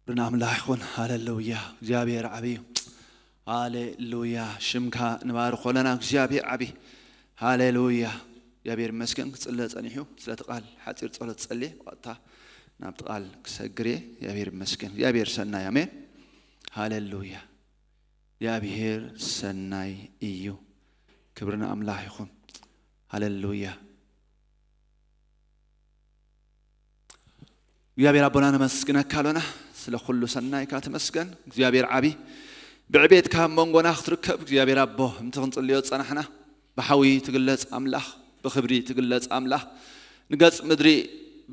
ክብሪ ንኣምላኽ ይኹን። ሃሌሉያ። እግዚኣብሔር ዓብዪ እዩ። ሃሌሉያ። ሽምካ ንባርኾ ኣለና። እግዚኣብሔር ዓብዪ። ሃሌሉያ። እግዚኣብሔር ይመስገን። ክጽለ ጸኒሑ፣ ስለቲ ቃል ሓጺር ጸሎት ጸልየ፣ ብቐጥታ ናብቲ ቃል ክሰግር እየ። እግዚኣብሔር ይመስገን። እግዚኣብሔር ሰናይ። ኣሜን። ሃሌሉያ። እግዚኣብሔር ሰናይ እዩ። ክብሪ ንኣምላኽ ይኹን። ሃሌሉያ። እግዚኣብሔር ኣቦና ነመስግነካ ኣሎና፣ ስለ ኩሉ ሰናይካ ተመስገን። እግዚኣብሔር ዓቢ፣ ብዕቤትካ ኣብ መንጎና ክትርከብ እግዚኣብሔር ኣቦ፣ እምቲ ክንጽልዮ ዝጸናሕና፣ ብሓዊ ትግለጽ ኣምላኽ፣ ብኽብሪ ትግለጽ ኣምላኽ፣ ንገጽ ምድሪ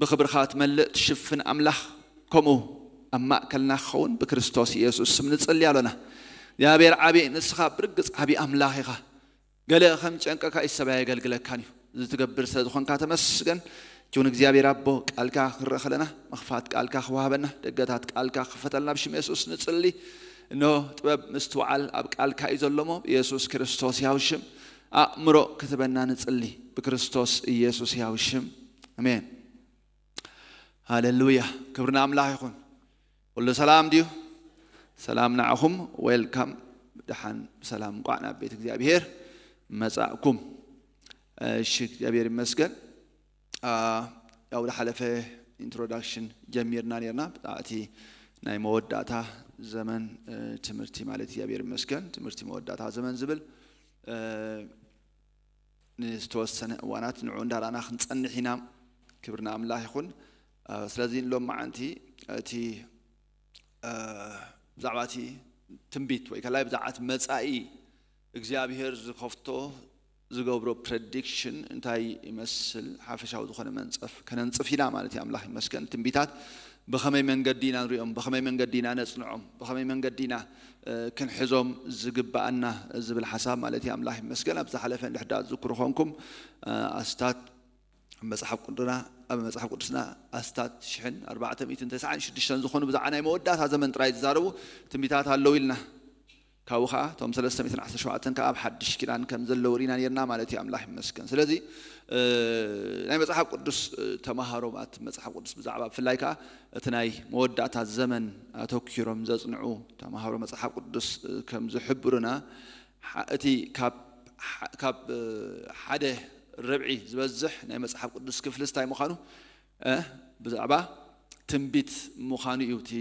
ብኽብርኻ ትመልእ ትሽፍን ኣምላኽ፣ ከምኡ ኣብ ማእከልና ክኸውን ብክርስቶስ ኢየሱስ ስም ንጽሊ ኣሎና። እግዚኣብሔር ዓቢ፣ ንስኻ ብርግጽ ዓቢ ኣምላኽ ኢኻ። ገለ ከም ጨንቀካ እዩ ሰብኣይ ኣየገልግለካን እዩ። እዚ ትገብር ስለ ዝኾንካ ተመስገን። ጅውን እግዚኣብሔር ኣቦ፣ ቃልካ ክንርኢ ከለና፣ መኽፋት ቃልካ ክወሃበና፣ ደገታት ቃልካ ክፈተልና ብሽም የሱስ ንጽሊ። እንሆ ጥበብ ምስትውዓል ኣብ ቃልካ እዩ ዘሎሞ፣ ብየሱስ ክርስቶስ ያው ሽም ኣእምሮ ክትበና ንጽሊ፣ ብክርስቶስ ኢየሱስ ያው ሽም። ኣሜን። ሃሌሉያ። ክብሪ ንኣምላኽ ይኹን። ኩሉ ሰላም ድዩ? ሰላም ንዓኹም። ዌልካም። ደሓን ብሰላም እንቋዕ ናብ ቤት እግዚኣብሔር መጻእኩም። እሺ፣ እግዚኣብሔር ይመስገን። አ፣ ያው ዝሓለፈ ኢንትሮዳክሽን ጀሚርና ነርና። ብዛዕባ እቲ ናይ መወዳእታ ዘመን፣ እ፣ ትምህርቲ ማለት እግዚኣብሔር ይመስገን። ትምህርቲ መወዳእታ ዘመን ዝብል፣ እ፣ ንዝተወሰነ እዋናት ንዑ እንዳራና ክንጸንሕ ኢና። ክብሪ ንኣምላኽ ይኹን። እ፣ ስለዚ ሎም መዓንቲ እቲ፣ እ፣ ብዛዕባ እቲ ትንቢት ወይ ከላይ ብዛዕባ እቲ መጻኢ እግዚኣብሔር ዝኸፍቶ ዝገብሮ ፕረዲክሽን እንታይ ይመስል ሓፈሻዊ ዝኾነ መንጸፍ ከነንጽፍ ኢና ማለት እዩ። ኣምላኽ ይመስገን። ትንቢታት ብኸመይ መንገዲ ኢና ንሪኦም፣ ብኸመይ መንገዲ ኢና ነጽንዖም፣ ብኸመይ መንገዲ ኢና፣ እ፣ ክንሕዞም ዝግብኣና ዝብል ሓሳብ ማለት እዩ። ኣምላኽ ይመስገን። ኣብ ዝሓለፈ እንድሕር ደኣ ትዝክሩ ኾንኩም፣ እ፣ ኣስታት መጽሓፍ ቅዱና፣ ኣብ መጽሓፍ ቅዱስና ኣስታት ሽሕን ኣርባዕተ ሚእትን ተስዓን ሽዱሽተን ዝኾኑ ብዛዕባ ናይ መወዳእታ ዘመን ጥራይ ዝዛረቡ ትንቢታት ኣለዉ ኢልና። ካብኡ ኸዓ እቶም ሰለስተ ሚእትን ዓሰርተ ሸውዓተን ከዓ ኣብ ሓድሽ ኪዳን ከም ዘለዉ ርኢና ነርና ማለት እዩ። ኣምላኽ ይመስገን። ስለዚ፣ እ፣ ናይ መጽሓፍ ቅዱስ፣ እ፣ ተማሃሮ ማለት መጽሓፍ ቅዱስ ብዛዕባ ብፍላይ ከዓ እቲ ናይ መወዳእታ ዘመን ኣተኪሮም ዘጽንዑ ተማሃሮ መጽሓፍ ቅዱስ፣ እ፣ ከም ዝሕብሩና፣ ሓ-፣ እቲ ካብ፣ ሓ-፣ ካብ፣ እ፣ ሓደ ርብዒ ዝበዝሕ ናይ መጽሓፍ ቅዱስ ክፍልስ እንታይ ምዃኑ፣ እ፣ ብዛዕባ ትንቢት ምዃኑ እዩ እቲ፣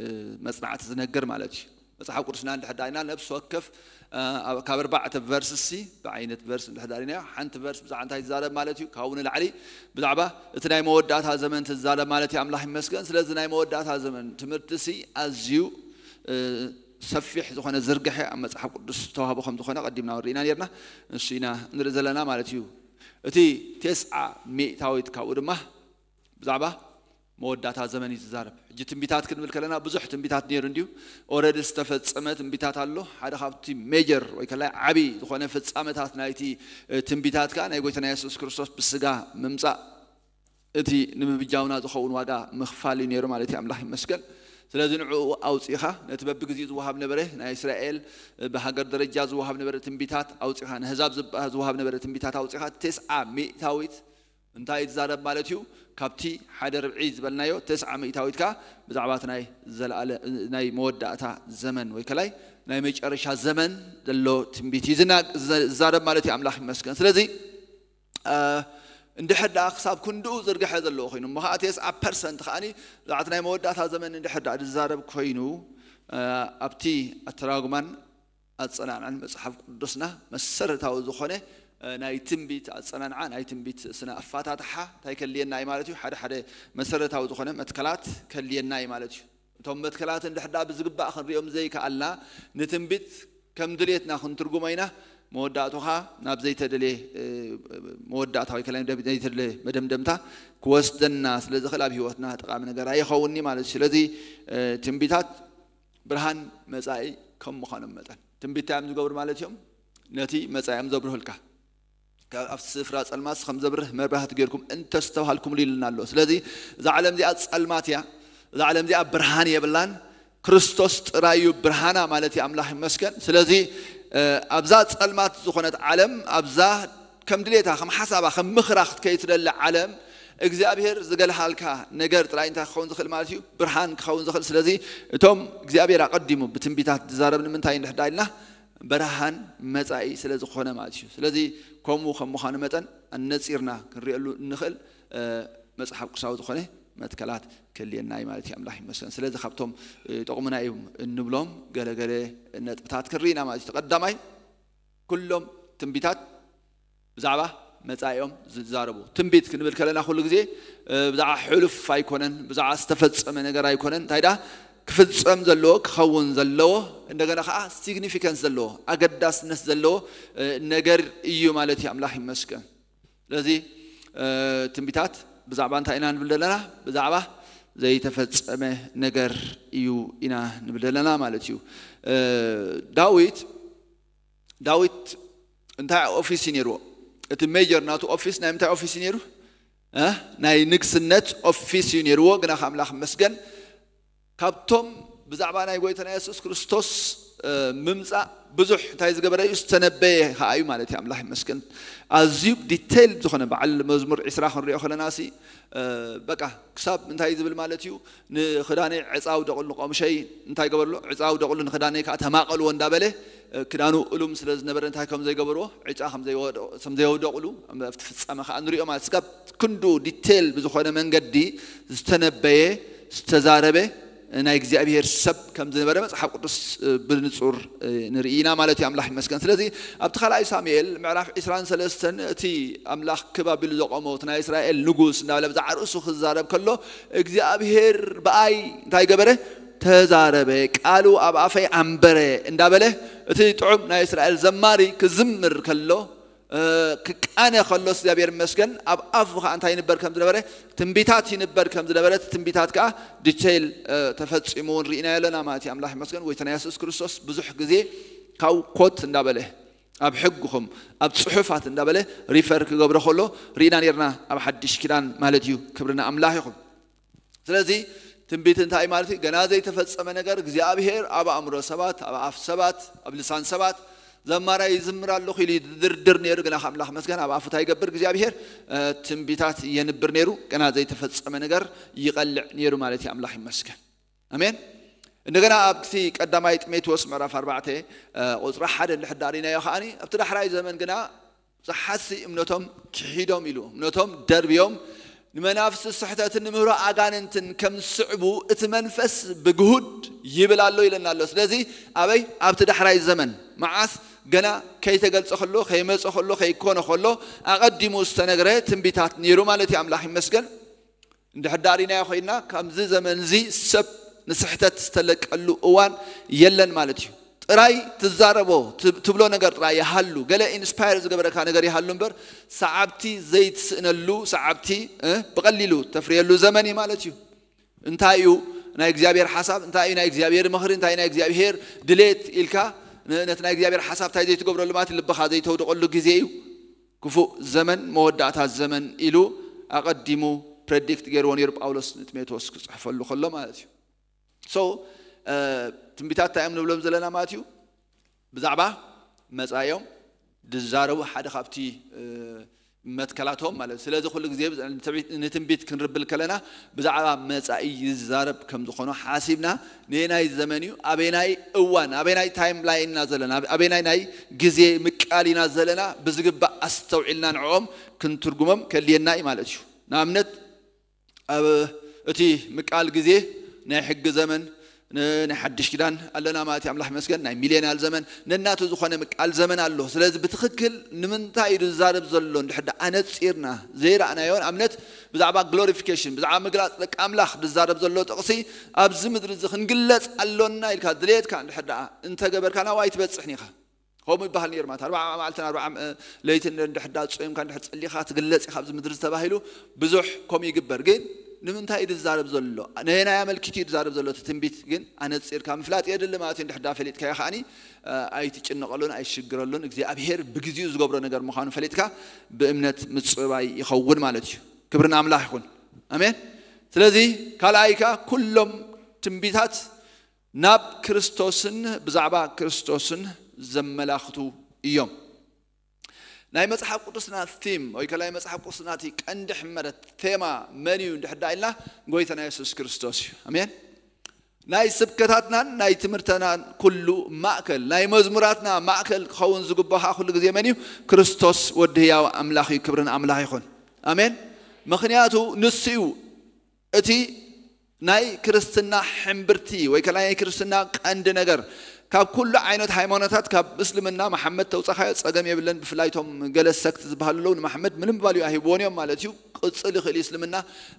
እ፣ መጽናዕቲ ዝነግር ማለት እዩ። መጽሓፍ ቅዱስና እንድሕር ደኣ ኢና ነብሲ ወከፍ፣ እ፣ ኣብ፣ ካብ ኣርባዕተ ቨርስሲ ብዓይነት ቨርስ እንድሕር ደኣ ኢልናዮ፣ ሓንቲ ቨርስ ብዛዕባ እንታይ ትዛረብ ማለት እዩ? ካብኡ ንላዕሊ ብዛዕባ እቲ ናይ መወዳእታ ዘመን ትዛረብ ማለት እዩ። ኣምላኽ ይመስገን። ስለዚ ናይ መወዳእታ ዘመን ትምህርትሲ ኣዝዩ፣ እ፣ ሰፊሕ ዝኾነ ዝርግሐ ኣብ መጽሓፍ ቅዱስ ዝተዋህቦ ከም ዝኾነ ቀዲምና ርኢና ነርና። ንሱ ኢና ንርኢ ዘለና ማለት እዩ። እቲ ተስዓ ሚእታዊት ካብኡ ድማ ብዛዕባ መወዳእታ ዘመን እዩ ዝዛረብ። ሕጂ ትንቢታት ክንብል ከለና ብዙሕ ትንቢታት ነይሩ እንድዩ። ኦረዲ ዝተፈጸመ ትንቢታት ኣሎ። ሓደ ካብቲ ሜጀር ወይ ከላይ ዓቢ ዝኾነ ፍጻመታት ናይቲ፣ እ፣ ትንቢታት ከኣ ናይ ጎይታና የሱስ ክርስቶስ ብስጋ ምምጻእ፣ እቲ ንምብጃውና ዝኸውን ዋጋ ምኽፋል እዩ ነይሩ ማለት እዩ። ኣምላኽ ይመስገን። ስለዚ ንዕኡ ኣውጺእኻ ነቲ በብግዜኡ ዝወሃብ ነበረ ናይ እስራኤል ብሃገር ደረጃ ዝወሃብ ነበረ ትንቢታት ኣውጺእኻ፣ ንህዛብ ዝባ-፣ ዝወሃብ ነበረ ትንቢታት ኣውጺእኻ፣ ተስዓ ሚእታዊት እንታይ እዩ ዝዛረብ ማለት እዩ? ካብቲ ሓደ ርብዒ ዝበልናዮ ተስዓ ሚእታዊት ከኣ ብዛዕባ እቲ ናይ ዘለኣለ-፣ ናይ መወዳእታ ዘመን ወይ ከላይ ናይ መጨረሻ ዘመን ዘሎ ትንቢት እዩ ዝና-፣ ዝዛረብ ማለት እዩ። ኣምላኽ ይመስገን። ስለዚ እ፣ እንድሕር ደኣ ክሳብ ክንድኡ ዝርግሐ ዘለዎ ኮይኑ፣ እሞ ኸዓ ተስዓ ፐርሰንት ከዓኒ ብዛዕባ ናይ መወዳእታ ዘመን እንድሕር ደኣ ዝዛረብ ኮይኑ፣ እ፣ ኣብቲ ኣተራጉማን ኣጸናንዓን መጽሓፍ ቅዱስና መሰረታዊ ዝኾነ፣ እ፣ ናይ ትንቢት ኣጸናንዓ፣ ናይ ትንቢት ስነ ኣፋታትሓ እንታይ ከልየና እዩ ማለት እዩ? ሓደ ሓደ መሰረታዊ ዝኾነ መትከላት ከልየና እዩ ማለት እዩ። እቶም መትከላት እንድሕር ደኣ ብዝግባእ ክንሪኦም ዘይከኣልና፣ ንትንቢት ከም ድሌትና ክንትርጉሞ ኢና፣ መወዳእቱ ኸዓ ናብ ዘይተደልየ፣ እ፣ መወዳእታ ወይ ከላይ ናብ ዘይተደልየ መደምደምታ ክወስደና ስለ ዝኽእል ኣብ ህይወትና ጠቓሚ ነገር ኣይኸውን እዩ ማለት እዩ። ስለዚ፣ እ፣ ትንቢታት ብርሃን መጻኢ ከም ምዃኖም መጠን ትንቢት እንታይ እዮም ዝገብሩ ማለት እዮም? ነቲ መጻኢ እዮም ዘብርሁልካ። ካብ ኣብቲ ስፍራ ጸልማት ከም ዘብርህ መብራህቲ ጌርኩም እንተስተብሃልኩምሉ ኢሉና ኣሎ። ስለዚ እዛ ዓለም እዚኣ ጸልማት እያ፣ እዛ ዓለም እዚኣ ብርሃን የብላን። ክርስቶስ ጥራይ እዩ ብርሃና ማለት እዩ። ኣምላኽ ይመስገን። ስለዚ፣ እ፣ ኣብዛ ጸልማት ዝኾነት ዓለም፣ ኣብዛ ከም ድሌታ፣ ከም ሓሳባ፣ ከም ምኽራ ክትከይድ ትደሊ ዓለም፣ እግዚኣብሔር ዝገልሃልካ ነገር ጥራይ እንታይ ክኸውን ዝኽእል ማለት እዩ? ብርሃን ክኸውን ዝኽእል። ስለዚ እቶም እግዚኣብሔር ኣቐዲሙ ብትንቢታት ዝዛረብ ንምንታይ እንድሕዳ ኢልና፣ ብርሃን መጻኢ ስለ ዝኾነ ማለት እዩ። ስለዚ ከምኡ ከም ምዃኑ መጠን ኣነጺርና ክንሪኤሉ እንኽእል መጽሓፍ ቅዱሳዊ ዝኾነ መትከላት ክልየና እዩ ማለት እዩ። ኣምላኽ ይመስገን። ስለዚ ካብቶም ይጠቕሙና እዮም እንብሎም ገለገለ ነጥብታት ክንርኢ ኢና ማለት እዩ። ቀዳማይ፣ ኩሎም ትንቢታት ብዛዕባ መጻኢኦም ዝዛረቡ። ትንቢት ክንብል ከለና ኩሉ ግዜ ብዛዕባ ሕሉፍ ኣይኮነን፣ ብዛዕባ ዝተፈጸመ ነገር ኣይኮነን። እንታይ ደኣ ክፍጸም ዘለዎ፣ ክኸውን ዘለዎ፣ እንደገና ከዓ ሲግኒፊካንስ ዘለዎ፣ ኣገዳስነት ዘለዎ ነገር እዩ ማለት እዩ። ኣምላኽ ይመስገን። ስለዚ ትንቢታት ብዛዕባ እንታይ ኢና ንብል ዘለና? ብዛዕባ ዘይተፈጸመ ነገር እዩ ኢና ንብል ዘለና ማለት እዩ። ዳዊት ዳዊት እንታይ ኦፊስ እዩ ነይርዎ? እቲ ሜጀር ናቱ ኦፊስ ናይ ምንታይ ኦፊስ እዩ ነይሩ? ናይ ንግስነት ኦፊስ እዩ ነይርዎ። ግና ከኣምላኽ መስገን ካብቶም ብዛዕባ ናይ ጎይታና የሱስ ክርስቶስ ምምፃእ ብዙሕ እንታይ ዝገበረ እዩ? ዝተነበየ ከዓ እዩ ማለት እዩ። ኣምላኽ ይመስገን። ኣዝዩ ዲቴይል ዝኾነ በዓል መዝሙር ዕስራ ክንሪኦ ከለና ሲ በቃ ክሳብ እንታይ ዝብል ማለት እዩ? ንኽዳነይ ዕፃ ውደቕሉ፣ ንቆምሸይ እንታይ ገበርሉ? ዕፃ ውደቕሉ፣ ንኽዳነይ ከዓ ተማቐልዎ እንዳበለ ክዳኑ እሉም ስለ ዝነበረ እንታይ ከም ዘይገበርዎ፣ ዕጫ ከም ዘይወደቕሉ ኣብቲ ፍፃመ ከዓ ንሪኦ ማለት ስጋብ ክንዱ ዲቴል ብዝኾነ መንገዲ ዝተነበየ ዝተዛረበ ናይ እግዚኣብሔር ሰብ ከም ዝነበረ መፅሓፍ ቅዱስ ብንፁር ንርኢ ኢና ማለት እዩ። ኣምላኽ ይመስገን። ስለዚ ኣብቲ ካልኣይ ሳሙኤል ምዕራፍ ዕስራን ሰለስተን እቲ ኣምላኽ ክብ ኣቢሉ ዘቆሞ እቲ ናይ እስራኤል ንጉስ እንዳበለ ብዛዕባ ርእሱ ክዛረብ ከሎ እግዚኣብሔር ብኣይ እንታይ ገበረ? ተዛረበ፣ ቃሉ ኣብ ኣፈይ ኣንበረ እንዳበለ እቲ ጥዑም ናይ እስራኤል ዘማሪ ክዝምር ከሎ ክቃነ ከሎስ እግዚኣብሔር ይመስገን ኣብ ኣፉ ከዓ እንታይ ይንበር ከም ዝነበረ ትንቢታት ይንበር ከም ዝነበረ እቲ ትንቢታት ከዓ ዲቴይል ተፈፂሙ እውን ርኢና ኣለና ማለት እዩ። ኣምላኽ ይመስገን። ጎይታና የሱስ ክርስቶስ ብዙሕ ግዜ ካብ ኮት እንዳበለ ኣብ ሕግኹም ኣብ ፅሑፋት እንዳበለ ሪፈር ክገብሮ ከሎ ርኢና ነርና ኣብ ሓድሽ ኪዳን ማለት እዩ። ክብርና ኣምላኽ ይኹን። ስለዚ ትንቢት እንታይ ማለት እዩ? ገና ዘይተፈጸመ ነገር እግዚኣብሔር ኣብ ኣእምሮ ሰባት፣ ኣብ ኣፍ ሰባት፣ ኣብ ልሳን ሰባት ዘማራይ ይዝምር ኣለኹ ኢሉ ይድርድር ነይሩ። ግና ኣምላኽ መስገን ኣብ ኣፉ እንታይ ይገብር እግዚኣብሔር? ትንቢታት የንብር ነይሩ። ገና ዘይተፈጸመ ነገር ይቐልዕ ነይሩ ማለት እዩ። ኣምላኽ ይመስገን። ኣሜን። እንደገና ኣብቲ ቀዳማይ ጢሞቴዎስ ምዕራፍ ኣርባዕተ ቁፅሪ ሓደ እንድሕር ዳሪናዮ ከዓኒ ኣብቲ ዳሕራይ ዘመን ግና ብዙሓት እምነቶም ክሒዶም ኢሉ እምነቶም ደርብዮም ንመናፍስቲ ስሕተትን ንምህሮ ኣጋንንትን ከም ዝስዕቡ እቲ መንፈስ ብግሁድ ይብል ኣሎ ኢለና ኣሎ። ስለዚ ኣበይ ኣብቲ ዳሕራይ ዘመን መዓስ ገና ከይተገልጸ ከሎ ከይመጸ ከሎ ከይኮነ ከሎ ኣቐዲሙ ዝተነግረ ትንቢታት ነይሩ ማለት እዩ። ኣምላኽ ይመስገን። እንድሕር ዳሪናዮ ኮይና ካብዚ ዘመን እዚ ሰብ ንስሕተት ዝተለቀሉ እዋን የለን ማለት እዩ። ጥራይ ትዛረቦ ትብሎ ነገር ጥራይ ይሃሉ፣ ገለ ኢንስፓየር ዝገበረካ ነገር ይሃሉ እምበር ሰዓብቲ ዘይትስእነሉ ሰዓብቲ ብቐሊሉ ተፍርየሉ ዘመን እዩ ማለት እዩ። እንታይ እዩ ናይ እግዚኣብሔር ሓሳብ? እንታይ እዩ ናይ እግዚኣብሔር ምኽሪ? እንታይ ናይ እግዚኣብሔር ድሌት ኢልካ ነቲ ናይ እግዚኣብሔር ሓሳብ እንታይ ዘይትገብረሉ ማለት ልብኻ ዘይተውድቐሉ ግዜ እዩ። ክፉእ ዘመን መወዳእታ ዘመን ኢሉ ኣቐዲሙ ፕረዲክት ገይርዎ ነይሩ ጳውሎስ ንጢሞቴዎስ ክፅሕፈሉ ከሎ ማለት እዩ። ሶ ትንቢታት እንታይ እዮም ንብሎም ዘለና ማለት እዩ? ብዛዕባ መፃዮም ዝዛረቡ ሓደ ካብቲ መትከላቶም ማለት እዩ። ስለዚ ኩሉ ግዜ ንትንቢት ክንርብል ከለና ብዛዕባ መፃኢ ይዛረብ ከም ዝኾኑ ሓሲብና ነየናይ ዘመን እዩ፣ ኣበየናይ እዋን፣ ኣበየናይ ታይም ላይን ኢና ዘለና፣ ኣበየናይ ናይ ግዜ ምቃል ኢና ዘለና ብዝግባእ ኣስተውዒልና ንዕኦም ክንትርጉሞም ከድልየና እዩ ማለት እዩ። ንኣብነት ኣብ እቲ ምቃል ግዜ ናይ ሕጊ ዘመን ናይ ሓድሽ ኪዳን ኣለና ማለት ኣምላኽ ይመስገን። ናይ ሚሌንያል ዘመን ነናቱ ዝኾነ ምቃል ዘመን ኣሎ። ስለዚ ብትኽክል ንምንታይ እዩ ዝዛረብ ዘሎ እንድሕር ደኣ ኣነፂርና ዘይረኣናዮ ንኣብነት ብዛዕባ ግሎሪፊኬሽን ብዛዕባ ምግላፅ ደቂ ኣምላኽ ዝዛረብ ዘሎ ጥቕሲ ኣብዚ ምድሪ እዚ ክንግለፅ ኣሎና ኢልካ ድሌትካ እንድሕር ደኣ እንተገበርካ ናብኡ ኣይትበፅሕን ኢኻ። ከምኡ ይበሃል ነይሩ ማለት ኣርባዓ መዓልትን ኣርባዓ ለይትን እንድሕር ዳኣ ጾምካ እንድሕር ጸሊኻ ትግለጽ ኢኻ ኣብዚ ምድሪ ዝተባሂሉ ብዙሕ ከምኡ ይግበር። ግን ንምንታይ እዩ ዝዛረብ ዘሎ? ነየናይ ኣመልኪቱ እዩ ዝዛረብ ዘሎ? እቲ ትንቢት ግን ኣነጺርካ ምፍላጥ የድሊ ማለት እዩ። እንድሕር ዳኣ ፈሊጥካዮ ከዓኒ ኣይትጭነቐሉን ኣይትሽግረሉን። እግዚኣብሔር ብግዚኡ ዝገብሮ ነገር ምዃኑ ፈሊጥካ ብእምነት ምጽባይ ይኸውን ማለት እዩ። ክብሪ ንኣምላኽ ይኹን። ኣሜን። ስለዚ ካልኣይ ከኣ ኩሎም ትንቢታት ናብ ክርስቶስን ብዛዕባ ክርስቶስን ዘመላኽቱ እዮም። ናይ መጽሓፍ ቅዱስና ቲም ወይ ከላይ መጽሓፍ ቅዱስና እቲ ቀንዲ ሕመረት ቴማ መን እዩ እንድሕር ዳ ኢልና፣ ጎይታና የሱስ ክርስቶስ እዩ። ኣሜን። ናይ ስብከታትናን ናይ ትምህርተናን ኩሉ ማእከል፣ ናይ መዝሙራትና ማእከል ክኸውን ዝግባእ ከዓ ኩሉ ግዜ መን እዩ? ክርስቶስ ወዲ ህያው ኣምላኽ እዩ። ክብርን ኣምላኽ ይኹን። ኣሜን። ምኽንያቱ ንሱ እዩ እቲ ናይ ክርስትና ሕምብርቲ ወይ ከላ ናይ ክርስትና ቀንዲ ነገር። ካብ ኩሉ ዓይነት ሃይማኖታት ካብ እስልምና መሓመድ ተውፃኻዮ ፀገም የብለን። ብፍላይ እቶም ገለ ሰክት ዝበሃሉ ኣለዉ፣ ንመሓመድ ምንም ቫልዩ ኣይህብዎን እዮም ማለት እዩ። ቅፅል ይኽእል እዩ እስልምና፣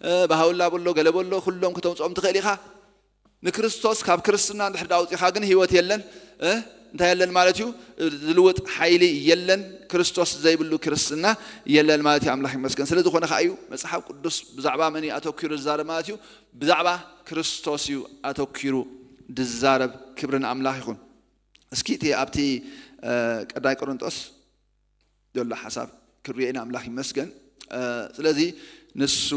እ፣ ባሃውላ በሎ፣ ገለ በሎ፣ ኩሎም ክተምፅኦም ትኽእል ኢኻ። ንክርስቶስ ካብ ክርስትና እንድሕር ኣውፂኻ ግን ህይወት የለን። እ፣ እንታይ የለን ማለት እዩ? ዝልውጥ ሓይሊ የለን። ክርስቶስ ዘይብሉ ክርስትና የለን ማለት እዩ። ኣምላኽ ይመስገን። ስለ ዝኾነ ከዓ እዩ መጽሓፍ ቅዱስ ብዛዕባ መን እዩ ኣተኪሩ ዝዛረብ ማለት እዩ? ብዛዕባ ክርስቶስ እዩ ኣተኪሩ ዝዛረብ። ክብሪ ንኣምላኽ ይኹን። እስኪ እቲ ኣብቲ፣ እ፣ ቀዳይ ቆሮንጦስ ዘሎ ሓሳብ ክሪኦ ኢና። ኣምላኽ ይመስገን። እ፣ ስለዚ ንሱ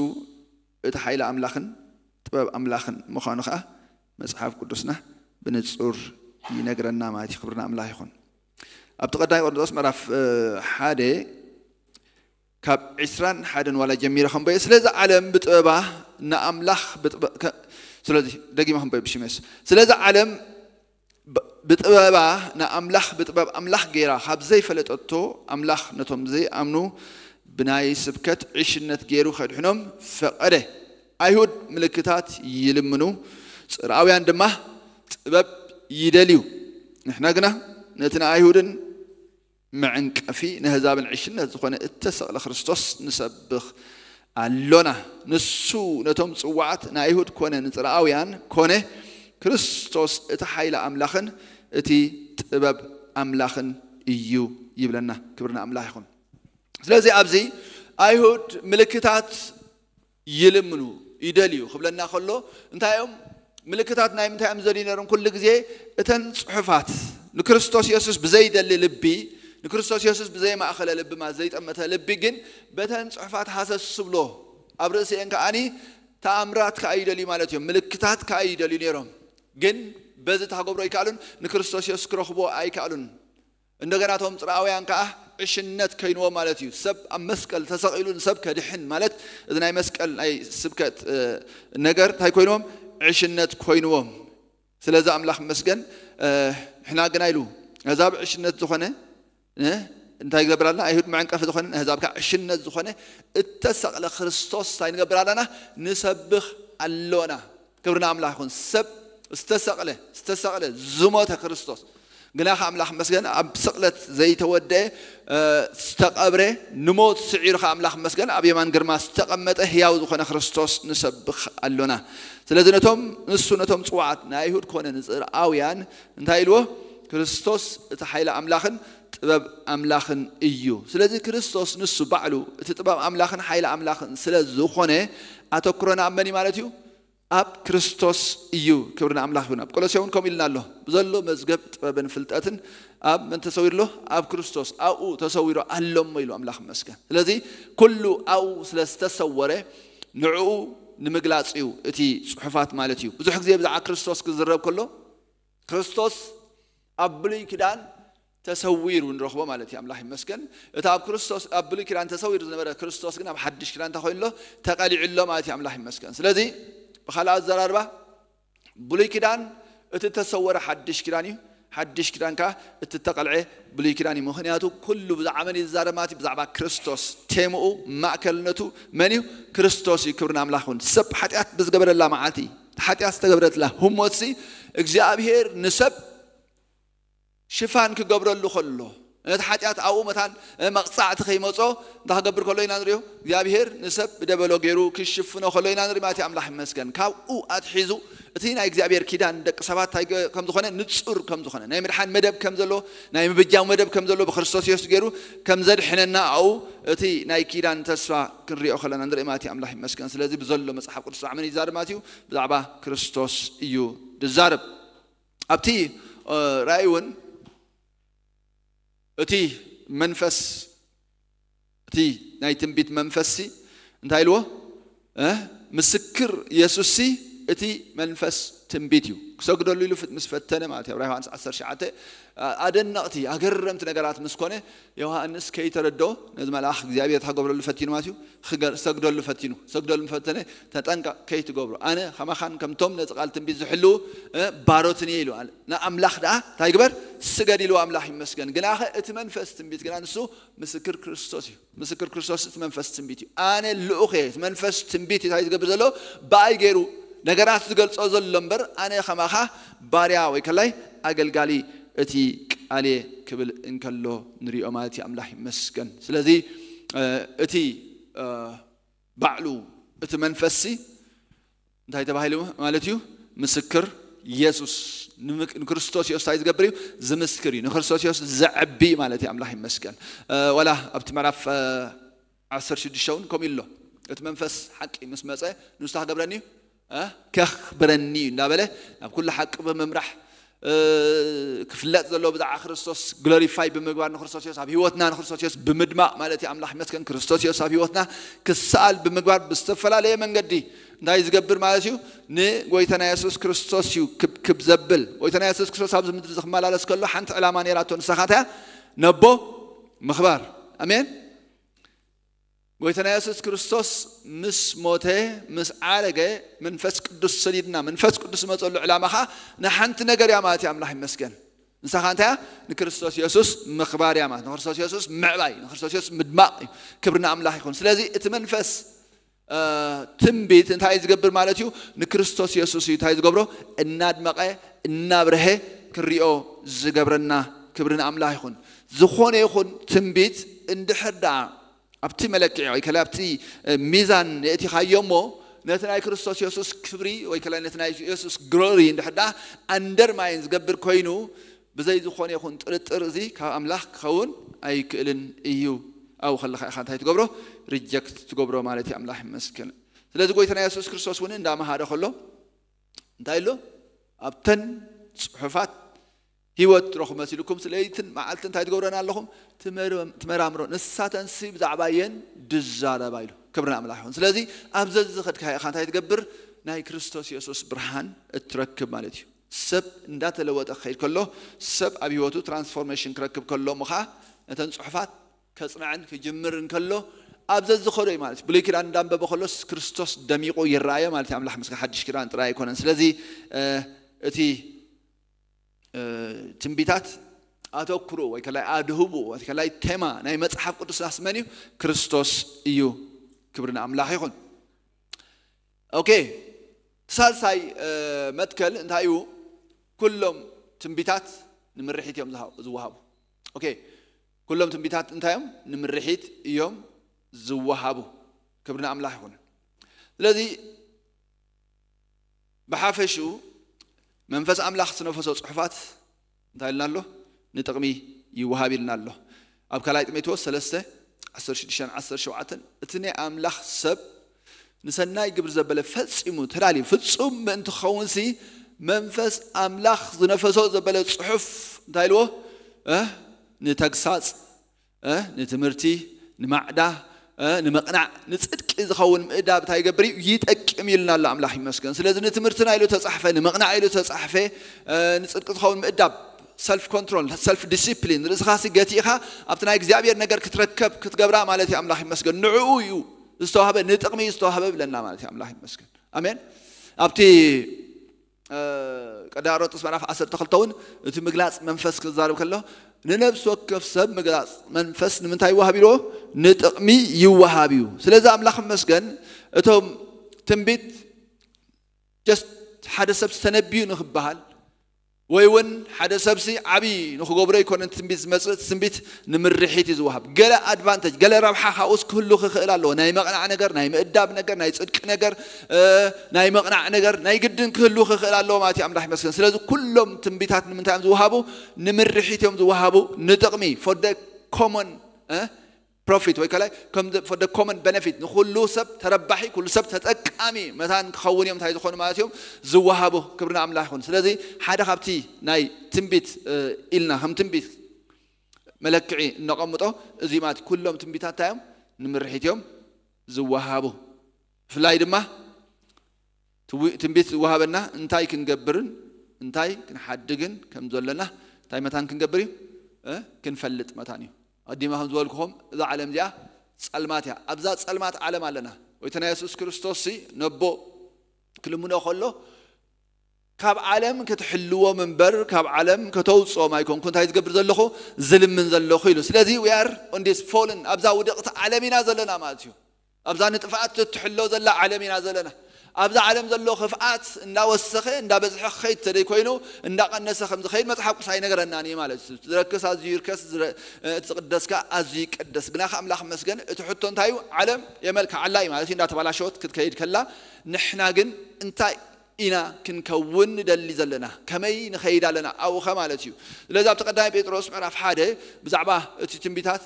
እቲ ሓይሊ ኣምላኽን ጥበብ ኣምላኽን ምዃኑ ከዓ መጽሓፍ ቅዱስና ብንጹር ይነግረና ማለት እዩ። ክብሪ ንኣምላኽ ይኹን። ኣብቲ ቀዳይ ቆሮንጦስ ምዕራፍ፣ እ፣ ሓደ ካብ ዕስራን ሓደን ዋላ ጀሚረ ከንበዮ። ስለዚ ዓለም ብጥበባ ንኣምላኽ ብጥበ-፣ ከ-፣ ስለዚ ደጊመ ከንበዮ ብሽመስ። ስለዚ ዓለም ብ-፣ ብጥበባ ንኣምላኽ ብጥበብ ኣምላኽ ገይራ ካብ ዘይፈለጠቶ፣ ኣምላኽ ነቶም ዘይኣምኑ ብናይ ስብከት ዕሽነት ገይሩ ከድሕኖም ፈቐደ። ኣይሁድ ምልክታት ይልምኑ፣ ጽርኣውያን ድማ ጥበብ ይደልዩ። ንሕና ግና ነቲ ንኣይሁድን መዕንቀፊ፣ ነህዛብን ዕሽነት ዝኾነ እተሰቕለ ክርስቶስ ንሰብኽ ኣሎና። ንሱ ነቶም ጽዋዓት ንኣይሁድ ኮነ ንጽርኣውያን ኮነ ክርስቶስ እቲ ሓይሊ ኣምላኽን እቲ ጥበብ ኣምላኽን እዩ ይብለና። ክብሪ ንኣምላኽ ይኹን። ስለዚ ኣብዚ ኣይሁድ ምልክታት ይልምኑ፣ ይደልዩ ክብለና ከሎ፣ እንታይ እዮም ምልክታት? ናይ ምንታይ እዮም ዝደልዩ ነይሮም? ኩሉ ግዜ እተን ጽሑፋት ንክርስቶስ የሱስ ብዘይደሊ ልቢ፣ ንክርስቶስ የሱስ ብዘይማእኸለ ልቢ፣ ማለት ዘይጠመተ ልቢ፣ ግን በተን ጽሑፋት ሃሰስ ዝብሎ ኣብ ርእሲኤን ከኣኒ ተኣምራት ከኣ ይደልዩ ማለት እዮም። ምልክታት ከኣ ይደልዩ ነይሮም። ግን በዚ ታገብሮ ኣይከኣሉን፣ ንክርስቶስ የሱስ ክረኽቦ ኣይከኣሉን። እንደገና እቶም ጽርኣውያን ከኣ ዕሽነት ኮይንዎም ማለት እዩ። ሰብ ኣብ መስቀል ተሰቒሉ ንሰብ ከድሕን ማለት፣ እዚ ናይ መስቀል ናይ ስብከት፣ እ፣ ነገር እንታይ ኮይንዎም? ዕሽነት ኮይንዎም። ስለዚ ኣምላኽ መስገን፣ እ፣ ንሕና ግና ኢሉ፣ ነዛ ብዕሽነት ዝኾነ፣ እ፣ እንታይ ይገብር ኣለና? ኣይሁድ መዕንቀፊ ዝኾነ፣ ነህዛብ ከኣ ዕሽነት ዝኾነ እተሰቕለ ክርስቶስ እንታይ ንገብር ኣለና? ንሰብኽ ኣሎና። ክብሪ ንኣምላኽ ይኹን። ሰብ ዝተሰቕለ፣ ዝተሰቕለ፣ ዝሞተ ክርስቶስ። ግና ከ ኣምላኽ መስገን ኣብ ስቕለት ዘይተወደአ፣ እ፣ ዝተቐብረ፣ ንሞት ስዒሩ ከ ኣምላኽ መስገን ኣብ የማን ግርማ ዝተቐመጠ ህያው ዝኾነ ክርስቶስ ንሰብኽ ኣሎና። ስለዚ ነቶም፣ ንሱ ነቶም ጽዋዓት ንኣይሁድ ኮነ ንጽርኣውያን እንታይ ኢልዎ? ክርስቶስ እቲ ሓይሊ ኣምላኽን ጥበብ ኣምላኽን እዩ። ስለዚ ክርስቶስ ንሱ ባዕሉ እቲ ጥበብ ኣምላኽን ሓይሊ ኣምላኽን ስለ ዝኾነ ኣተኩሮና ኣብ መን እዩ ማለት እዩ? ኣብ ክርስቶስ እዩ። ክብሪ ንኣምላኽ ይኹን። ኣብ ቆሎሴ እውን ከምኡ ኢልና ኣሎ። ብዘሎ መዝገብ ጥበብን ፍልጠትን ኣብ መን ተሰዊሩ ኣሎ? ኣብ ክርስቶስ። ኣብኡ ተሰዊሩ ኣሎ እሞ ኢሉ ኣምላኽ ይመስገን። ስለዚ ኩሉ ኣብኡ ስለ ዝተሰወረ ንዕኡ ንምግላጽ እዩ እቲ ጽሑፋት ማለት እዩ። ብዙሕ ግዜ ብዛዕባ ክርስቶስ ክዝረብ ከሎ ክርስቶስ ኣብ ብሉይ ኪዳን ተሰዊሩ ንረኽቦ ማለት እዩ። ኣምላኽ ይመስገን። እቲ ኣብ ክርስቶስ፣ ኣብ ብሉይ ኪዳን ተሰዊሩ ዝነበረ ክርስቶስ ግን ኣብ ሓድሽ ኪዳን እንታይ ኮይኑ ኣሎ? ተቐሊዑ ኣሎ ማለት እዩ። ኣምላኽ ይመስገን። ስለዚ ብኻልእ ኣዘራርባ ብሉይ ኪዳን እቲ ተሰወረ ሓድሽ ኪዳን እዩ። ሓድሽ ኪዳን ከኣ እቲ ተቐልዐ ብሉይ ኪዳን እዩ። ምኽንያቱ ኩሉ ብዛዕባ መን እዩ ዝዛረብ ማለት እዩ? ብዛዕባ ክርስቶስ። ቴምኡ፣ ማእከልነቱ መን እዩ? ክርስቶስ እዩ። ክብሪ ንኣምላኽ ይኹን። ሰብ ሓጢኣት ብዝገበረላ መዓልቲ፣ ሓጢኣት ዝተገብረትላ ህሞትሲ እግዚኣብሄር ንሰብ ሽፋን ክገብረሉ ከሎ፣ ነቲ ሓጢኣት ኣብኡ መታን መቕጻዕቲ ከይመጾ እንታይ ክገብር ከሎ ኢና ንሪኦ? እግዚኣብሄር ንሰብ ብደበሎ ገይሩ ክሽፍኖ ከሎ ኢና ንርኢ ማለት እዩ። ኣምላኽ ይመስገን። ካብኡ ኣትሒዙ እቲ ናይ እግዚኣብሄር ኪዳን ደቂ ሰባት እንታይ ገ-፣ ከም ዝኾነ ንጹር ከም ዝኾነ፣ ናይ ምድሓን መደብ ከም ዘሎ፣ ናይ ምብጃው መደብ ከም ዘሎ ብክርስቶስ የሱስ ገይሩ ከም ዘድሕነና ኣብኡ እቲ ናይ ኪዳን ተስፋ ክንሪኦ ከለና ንርኢ ማለት እዩ። ኣምላኽ ይመስገን። ስለዚ ብዘሎ መጽሓፍ ቅዱስ ብዛዕባ መን እዩ ዝዛረብ ማለት እዩ? ብዛዕባ ክርስቶስ እዩ ዝዛረብ። ኣብቲ፣ እ፣ ራእይ እውን እቲ መንፈስ፣ እቲ ናይ ትንቢት መንፈስሲ እንታይ ኢልዎ? እ? ምስክር የሱስሲ እቲ መንፈስ ትንቢት እዩ። ክሰግደሉ ኢሉ ምስ ፈተነ ማለት እዩ። ኣብ ዮሃንስ ዓሰርተ ትሽዓተ ኣደነቕቲ ኣገረምቲ ነገራት ምስ ኮነ፣ ዮሃንስ ከይተረድኦ፣ ነዚ መልኣኽ እግዚኣብሔር ታገብረሉ ፈቲኑ ማለት እዩ። ክሰግደሉ ፈቲኑ። ክሰግደሉ ፈተነ። ተጠንቀቕ ከይትገብሮ፣ ኣነ ከማኻን ከምቶም ነዚ ቃል ትንቢት ዝሕልዉ ባሮትን እየ ኢሉ። ንኣምላኽ ደኣ እንታይ ግበር? ስገድ ኢሉ። ኣምላኽ ይመስገን። ግናኸ እቲ መንፈስ ትንቢት ግና ንሱ ምስክር ክርስቶስ እዩ። ምስክር ክርስቶስ እቲ መንፈስ ትንቢት እዩ። ኣነ ልኡኽ እየ። እቲ መንፈስ ትንቢት እዩ እንታይ ዝገብር ዘሎ? ብኣይ ገይሩ ነገራት ዝገልጾ ዘሎ እምበር፣ ኣነ ከማኻ ባርያ ወይ ከላይ ኣገልጋሊ እቲ ቃል እየ ክብል እንከሎ ንሪኦ ማለት እዩ። ኣምላኽ ይመስገን። ስለዚ እቲ ባዕሉ እቲ መንፈስሲ እንታይ ተባሂሉ ማለት እዩ? ምስክር የሱስ። ንክርስቶስ የሱስ እንታይ ዝገብር እዩ? ዝምስክር እዩ። ንክርስቶስ የሱስ ዘዕቢ ማለት እዩ። ኣምላኽ ይመስገን። ዋላ ኣብቲ ምዕራፍ ዓሰርተ ሽዱሽተ እውን ከምኡ ኣሎ። እቲ መንፈስ ሓቂ ምስ መፀ ንስታ ክገብረኒ እዩ፣ ከኽብረኒ እዩ እንዳበለ ናብ ኩሉ ሓቂ ብምምራሕ፣ ክፍለጥ ዘለዎ ብዛዕባ ክርስቶስ ግሎሪፋይ ብምግባር፣ ንክርስቶስ የሱስ ኣብ ህይወትና ንክርስቶስ የሱስ ብምድማቕ ማለት እዩ። ኣምላኽ ይመስገን። ክርስቶስ የሱስ ኣብ ህይወትና ክሰኣል ብምግባር ብዝተፈላለየ መንገዲ እንታይ ዝገብር ማለት እዩ? ንጎይታና የሱስ ክርስቶስ እዩ ክብክብ ዘብል። ጎይታና የሱስ ክርስቶስ ኣብዚ ምድሪ ዝክመላለስ ከሎ ሓንቲ ዕላማ ነይራቶ። ንሳኻትያ ነቦ ምኽባር። ኣሜን። ጎይታና የሱስ ክርስቶስ ምስ ሞተ፣ ምስ ዓረገ፣ መንፈስ ቅዱስ ሰዲድና። መንፈስ ቅዱስ ዝመፀሉ ዕላማ ኸዓ ንሓንቲ ነገር እያ ማለት እዩ። ኣምላኽ ይመስገን። ንሳኻ እንታይ እያ? ንክርስቶስ የሱስ ምኽባር እያ ማለት፣ ንክርስቶስ የሱስ ምዕባይ፣ ንክርስቶስ የሱስ ምድማቕ እዩ። ክብሪ ንኣምላኽ ይኹን። ስለዚ እቲ መንፈስ ትንቢት እንታይ እዩ ዝገብር ማለት እዩ? ንክርስቶስ የሱስ እዩ እንታይ ዝገብሮ? እናድመቐ እናብርሀ ክንሪኦ ዝገብረና። ክብሪ ንኣምላኽ ይኹን። ዝኾነ ይኹን ትንቢት እንድሕር ደኣ ኣብቲ መለክዒ ወይ ከላ ኣብቲ ሚዛን የእቲኻዮ እሞ፣ ነቲ ናይ ክርስቶስ የሱስ ክብሪ ወይ ከላ ነቲ ናይ የሱስ ግሎሪ እንድሕር ደኣ ኣንደርማይን ዝገብር ኮይኑ፣ ብዘይ ዝኾነ ይኹን ጥርጥር እዚ ካብ ኣምላኽ ክኸውን ኣይክእልን እዩ። ኣብኡ ከለኻ ኢኻ እንታይ ትገብሮ? ሪጀክት ትገብሮ ማለት እዩ። ኣምላኽ ይመስገን። ስለዚ ጎይታና የሱስ ክርስቶስ እውን እንዳመሃረ ከሎ እንታይ ኣሎ? ኣብተን ጽሑፋት ህይወት ትረኹ መሲልኩም፣ ስለይትን መዓልትን እንታይ ትገብረን ኣለኹም? ትመራምሮ። ንሳተንሲ ብዛዕባ የን ድዛረባ ኢሉ። ክብሪ ንኣምላኽ ይኹን። ስለዚ ኣብ ዘዝኸድካ ኢኻ እንታይ ትገብር? ናይ ክርስቶስ የሱስ ብርሃን እትረክብ ማለት እዩ። ሰብ እንዳተለወጠ ክኸይድ ከሎ፣ ሰብ ኣብ ህይወቱ ትራንስፎርሜሽን ክረክብ ከሎ፣ እሞ ኸዓ ነተን ጽሑፋት ከጽንዐን ክጅምር እንከሎ፣ ኣብ ዘዝኸዶ እዩ ማለት እዩ። ብሉይ ኪዳን እንዳንበበ ከሎስ ክርስቶስ ደሚቑ ይረኣዮ ማለት እዩ። ኣምላኽ ምስጋና። ሓድሽ ኪዳን ጥራይ ኣይኮነን። ስለዚ እቲ ትንቢታት ኣተኩሩ ወይ ከላይ ኣድህቡ ወይ ከላይ ቴማ ናይ መጽሓፍ ቅዱስናስ መን እዩ? ክርስቶስ እዩ። ክብሪ ንኣምላኽ ይኹን። ኦኬ፣ እቲ ሳልሳይ መትከል እንታይ እዩ? ኩሎም ትንቢታት ንምርሒት እዮም ዝወሃቡ። ኦኬ፣ ኩሎም ትንቢታት እንታይ እዮም? ንምርሒት እዮም ዝወሃቡ። ክብሪ ንኣምላኽ ይኹን። ስለዚ ብሓፈሽኡ መንፈስ ኣምላኽ ዝነፈሶ ጽሑፋት እንታይ ኢልና ኣሎ? ንጥቕሚ ይወሃብ ኢልና ኣሎ። ኣብ ካልኣይ ጢሞቴዎስ ሰለስተ፣ ዓሰርተ ሽዱሽተን ዓሰርተ ሸውዓተን፣ እቲ ናይ ኣምላኽ ሰብ ንሰናይ ግብሪ ዘበለ ፈጺሙ ተዳልዩ ፍጹም ምእንቲ ክኸውንሲ፣ መንፈስ ኣምላኽ ዝነፈሶ ዘበለ ጽሑፍ እንታይ ኢልዎ? ንተግሳጽ፣ ንትምህርቲ፣ ንማዕዳ፣ ንምቕናዕ፣ ንጽድቂ ዝኸውን ምእዳብ እንታይ ይገብር እዩ? ይጠቅም ኢልና ኣሎ። ኣምላኽ ይመስገን። ስለዚ ንትምህርትና ኢሉ ተጻሕፈ፣ ንምቕናዕ ኢሉ ተጻሕፈ፣ ንጽድቂ ዝኸውን ምእዳብ፣ ሰልፍ ኮንትሮል፣ ሰልፍ ዲሲፕሊን፣ ርእስኻሲ ገቲእኻ ኣብቲ ናይ እግዚኣብሔር ነገር ክትረከብ ክትገብራ ማለት እዩ። ኣምላኽ ይመስገን። ንዕኡ እዩ ዝተዋህበ፣ ንጥቕሚ እዩ ዝተዋህበ ብለና ማለት እዩ። ኣምላኽ ይመስገን። ኣሜን። ኣብቲ ቀዳሮጥስ ምዕራፍ ዓሰርተ ክልተ እውን እቲ ምግላጽ መንፈስ ክዛረብ ከሎ፣ ንነብሲ ወከፍ ሰብ ምግላጽ መንፈስ ንምንታይ ይወሃብ ኢልዎ? ንጥቕሚ ይወሃብ እዩ። ስለዚ ኣምላኽ ይመስገን፣ እቶም ትንቢት ጀስት ሓደ ሰብ ዝተነብዩ ንክበሃል ወይ እውን ሓደ ሰብሲ ዓብዪ ንክገብሮ ኣይኮነን ትንቢት ዝመፅእ። ትንቢት ንምርሒት እዩ ዝወሃብ። ገለ ኣድቫንቴጅ፣ ገለ ረብሓ ካብኡስ ክህሉ ክኽእል ኣለዎ። ናይ መቕናዕ ነገር፣ ናይ ምእዳብ ነገር፣ ናይ ጽድቂ ነገር፣ ናይ መቕናዕ ነገር ናይ ግድን ክህሉ ክኽእል ኣለዎ ማለት እዩ። ኣምላኽ ይመስገን። ስለዚ ኩሎም ትንቢታት ንምንታይ እዮም ዝወሃቡ? ንምርሒት እዮም ዝወሃቡ። ንጥቕሚ፣ for the common profit ወይ ከላይ for the common benefit፣ ንኩሉ ሰብ ተረባሒ፣ ኩሉ ሰብ ተጠቃሚ መታን ክኸውን እዮም እንታይ ዝኾኑ ማለት እዮም ዝወሃቡ። ክብሪ ንኣምላኽ ይኹን። ስለዚ ሓደ ካብቲ ናይ ትንቢት ኢልና ከም ትንቢት መለክዒ እነቐምጦ እዚ ማለት ኩሎም ትንቢታት እንታይ እዮም? ንምርሒት እዮም ዝወሃቡ። ብፍላይ ድማ ትንቢት ዝወሃበና እንታይ ክንገብርን እንታይ ክንሓድግን ከም ዘለና እንታይ መታን ክንገብር እዩ? ክንፈልጥ መታን እዩ። ኣዲማ ከም ዝበልኩኹም እዛ ዓለም እዚኣ ጸልማት እያ። ኣብዛ ጸልማት ዓለም ኣለና። ወይተና የሱስ ክርስቶስ ነቦ ክልምኖ ከሎ ካብ ዓለም ክትሕልዎም እምበር ካብ ዓለም ከተውፅኦም ኣይኮንኩ እንታይ ዝገብር ዘለኹ ዝልምን ዘለኹ ኢሉ። ስለዚ we are on this fallen ኣብዛ ውድቕቲ ዓለም ኢና ዘለና ማለት እዩ። ኣብዛ ንጥፍኣት ትሕሎ ዘላ ዓለም ኢና ዘለና። ኣብዛ ዓለም ዘሎ ክፍኣት እንዳወሰኸ እንዳበዝሐ ክኸይድ ተደይ ኮይኑ እንዳቀነሰ ከም ዝኸይድ መፅሓፍ ቅዱስ ኣይነገረናን እዩ ማለት እዩ። ዝረክስ ኣዝዩ ይርከስ፣ ዝረ- እቲ ዝቅደስካ ኣዝዩ ይቀደስ። ግና ከኣምላኽ መስገን እቲ ሕቶ እንታይ እዩ? ዓለም የመልክዓላ እዩ ማለት እዩ። እንዳተባላሸወት ክትከይድ ከላ ንሕና ግን እንታይ ኢና ክንከውን ንደሊ ዘለና? ከመይ ንኸይድ ኣለና? ኣብኡ ኸ ማለት እዩ። ስለዚ ኣብቲ ቀዳማይ ጴጥሮስ ምዕራፍ ሓደ ብዛዕባ እቲ ትንቢታት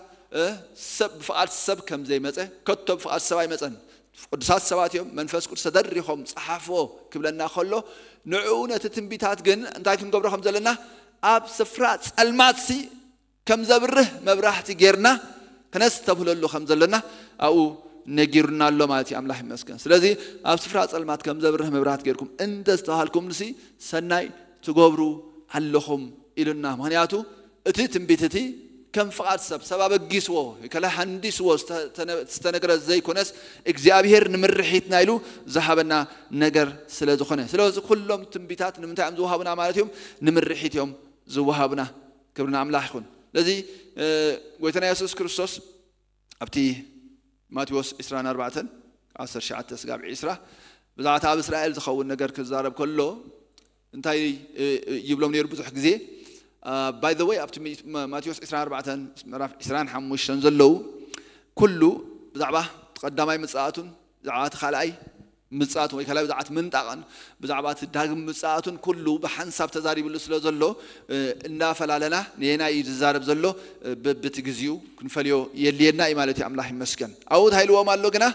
ሰብ ብፍቓድ ሰብ ከም ዘይመፀ፣ ከቶ ብፍቓድ ሰብ ኣይመፀን። ቅዱሳት ሰባት እዮም መንፈስ ቅዱስ ተደሪኾም ፀሓፍዎ ክብለና ከሎ ንዕኡ ነቲ ትንቢታት ግን እንታይ ክንገብሮ ከም ዘለና ኣብ ስፍራ ፀልማትሲ ከም ዘብርህ መብራህቲ ጌርና ክነስተብህለሉ ከም ዘለና ኣብኡ ነጊሩና ኣሎ ማለት እዩ። ኣምላኽ ይመስገን። ስለዚ ኣብ ስፍራ ጸልማት ከም ዘብርህ መብራት ጌርኩም እንተ ዝተባሃልኩም ንሲ ሰናይ ትገብሩ ኣለኹም ኢሉና። ምክንያቱ እቲ ትንቢት እቲ ከም ፍቓድ ሰብ ሰብ ኣበጊስዎ ከላ ሃንዲስዎ ዝተነግረ ዘይኮነስ እግዚኣብሔር ንምርሒትና ኢሉ ዝሃበና ነገር ስለ ዝኾነ። ስለዚ ኩሎም ትንቢታት ንምንታይ እዮም ዝወሃቡና ማለት እዮም? ንምርሒት እዮም ዝወሃቡና። ክብሪ ንኣምላኽ ይኹን። ስለዚ ጎይታና የሱስ ክርስቶስ ኣብቲ ማቴዎስ ዕስራን ኣርባዕተን ዓሰርተ ትሽዓተ ስጋብ ዕስራ ብዛዕባ ኣብ እስራኤል ዝኸውን ነገር ክዛረብ ከሎ እንታይ ይብሎም ነይሩ ብዙሕ ግዜ? By the way ኣብቲ ማቴዎስ ዕስራን ኣርባዕተን ምዕራፍ ዕስራን ሓሙሽተን ዘለዉ ኩሉ ብዛዕባ ቀዳማይ ምጽኣቱን ብዛዕባ እቲ ካልኣይ ምጽኣት ወይ ካልኣይ ብዛዕባ እቲ ምንጣቕን ብዛዕባ እቲ ዳግም ምጽኣቱን ኩሉ ብሓንሳብ ተዛሪብሉ ስለ ዘሎ እናፈላለና ንየና እዩ ዝዛረብ ዘሎ። በብቲ ግዜኡ ክንፈልዮ የድልየና እዩ ማለት እዩ። ኣምላኽ ይመስገን። ኣብኡ እንታይ ኢልዎም ኣሎ ግና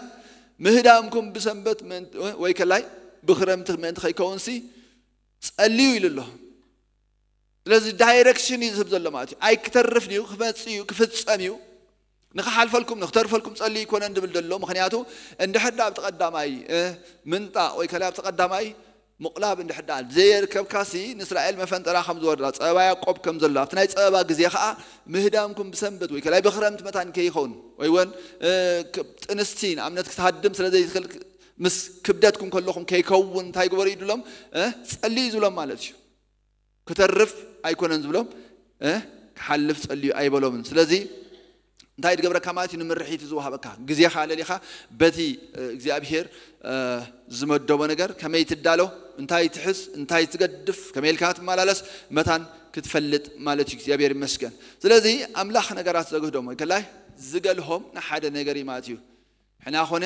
ምህዳምኩም ብሰንበት ወይ ከላይ ብክረምቲ ምእንቲ ከይከውንሲ ጸልዩ ኢሉ ኣሎ። ስለዚ ዳይረክሽን እዩ ዝህብ ዘሎ ማለት እዩ። ኣይክተርፍን እዩ፣ ክመጽእ እዩ፣ ክፍጸም እዩ። ንኽሓልፈልኩም ንኽተርፈልኩም ጸልዩ ኣይኮነን ዝብል ዘሎ። ምኽንያቱ እንድሕር ዳ ኣብቲ ቀዳማይ ምንጣቕ ወይ ከላይ ኣብቲ ቀዳማይ ምቑላብ እንድሕር ዳ ዘየርከብካሲ ንእስራኤል መፈንጠራ ከም ዝወርዳ ጸበባ ያዕቆብ ከም ዘሎ ኣብቲ ናይ ጸበባ ግዜ ኸኣ ምህዳምኩም ብሰንበት ወይ ከላይ ብኽረምቲ መታን ከይኸውን ወይ እውን ጥንስቲ ንኣብነት ክትሃድም ስለ ዘይትኽእል ምስ ክብደትኩም ከለኹም ከይከውን እንታይ ግበሩ ይድሎም ጸልዩ ዝብሎም ማለት እዩ። ክተርፍ ኣይኮነን ዝብሎም ክሓልፍ ጸልዩ ኣይበሎምን። ስለዚ እንታይ ትገብረካ ማለት እዩ? ንምርሒት ዝወሃበካ ግዜኻ ለሊኻ በቲ እግዚኣብሄር ዝመደቦ ነገር ከመይ ትዳሎ፣ እንታይ ትሕዝ፣ እንታይ ትገድፍ፣ ከመይ ኢልካ ትመላለስ መታን ክትፈልጥ ማለት እዩ። እግዚኣብሔር ይመስገን። ስለዚ ኣምላኽ ነገራት ዘግህዶም ወይ ከላይ ዝገልሆም ንሓደ ነገር እዩ ማለት እዩ። ሕና ኾነ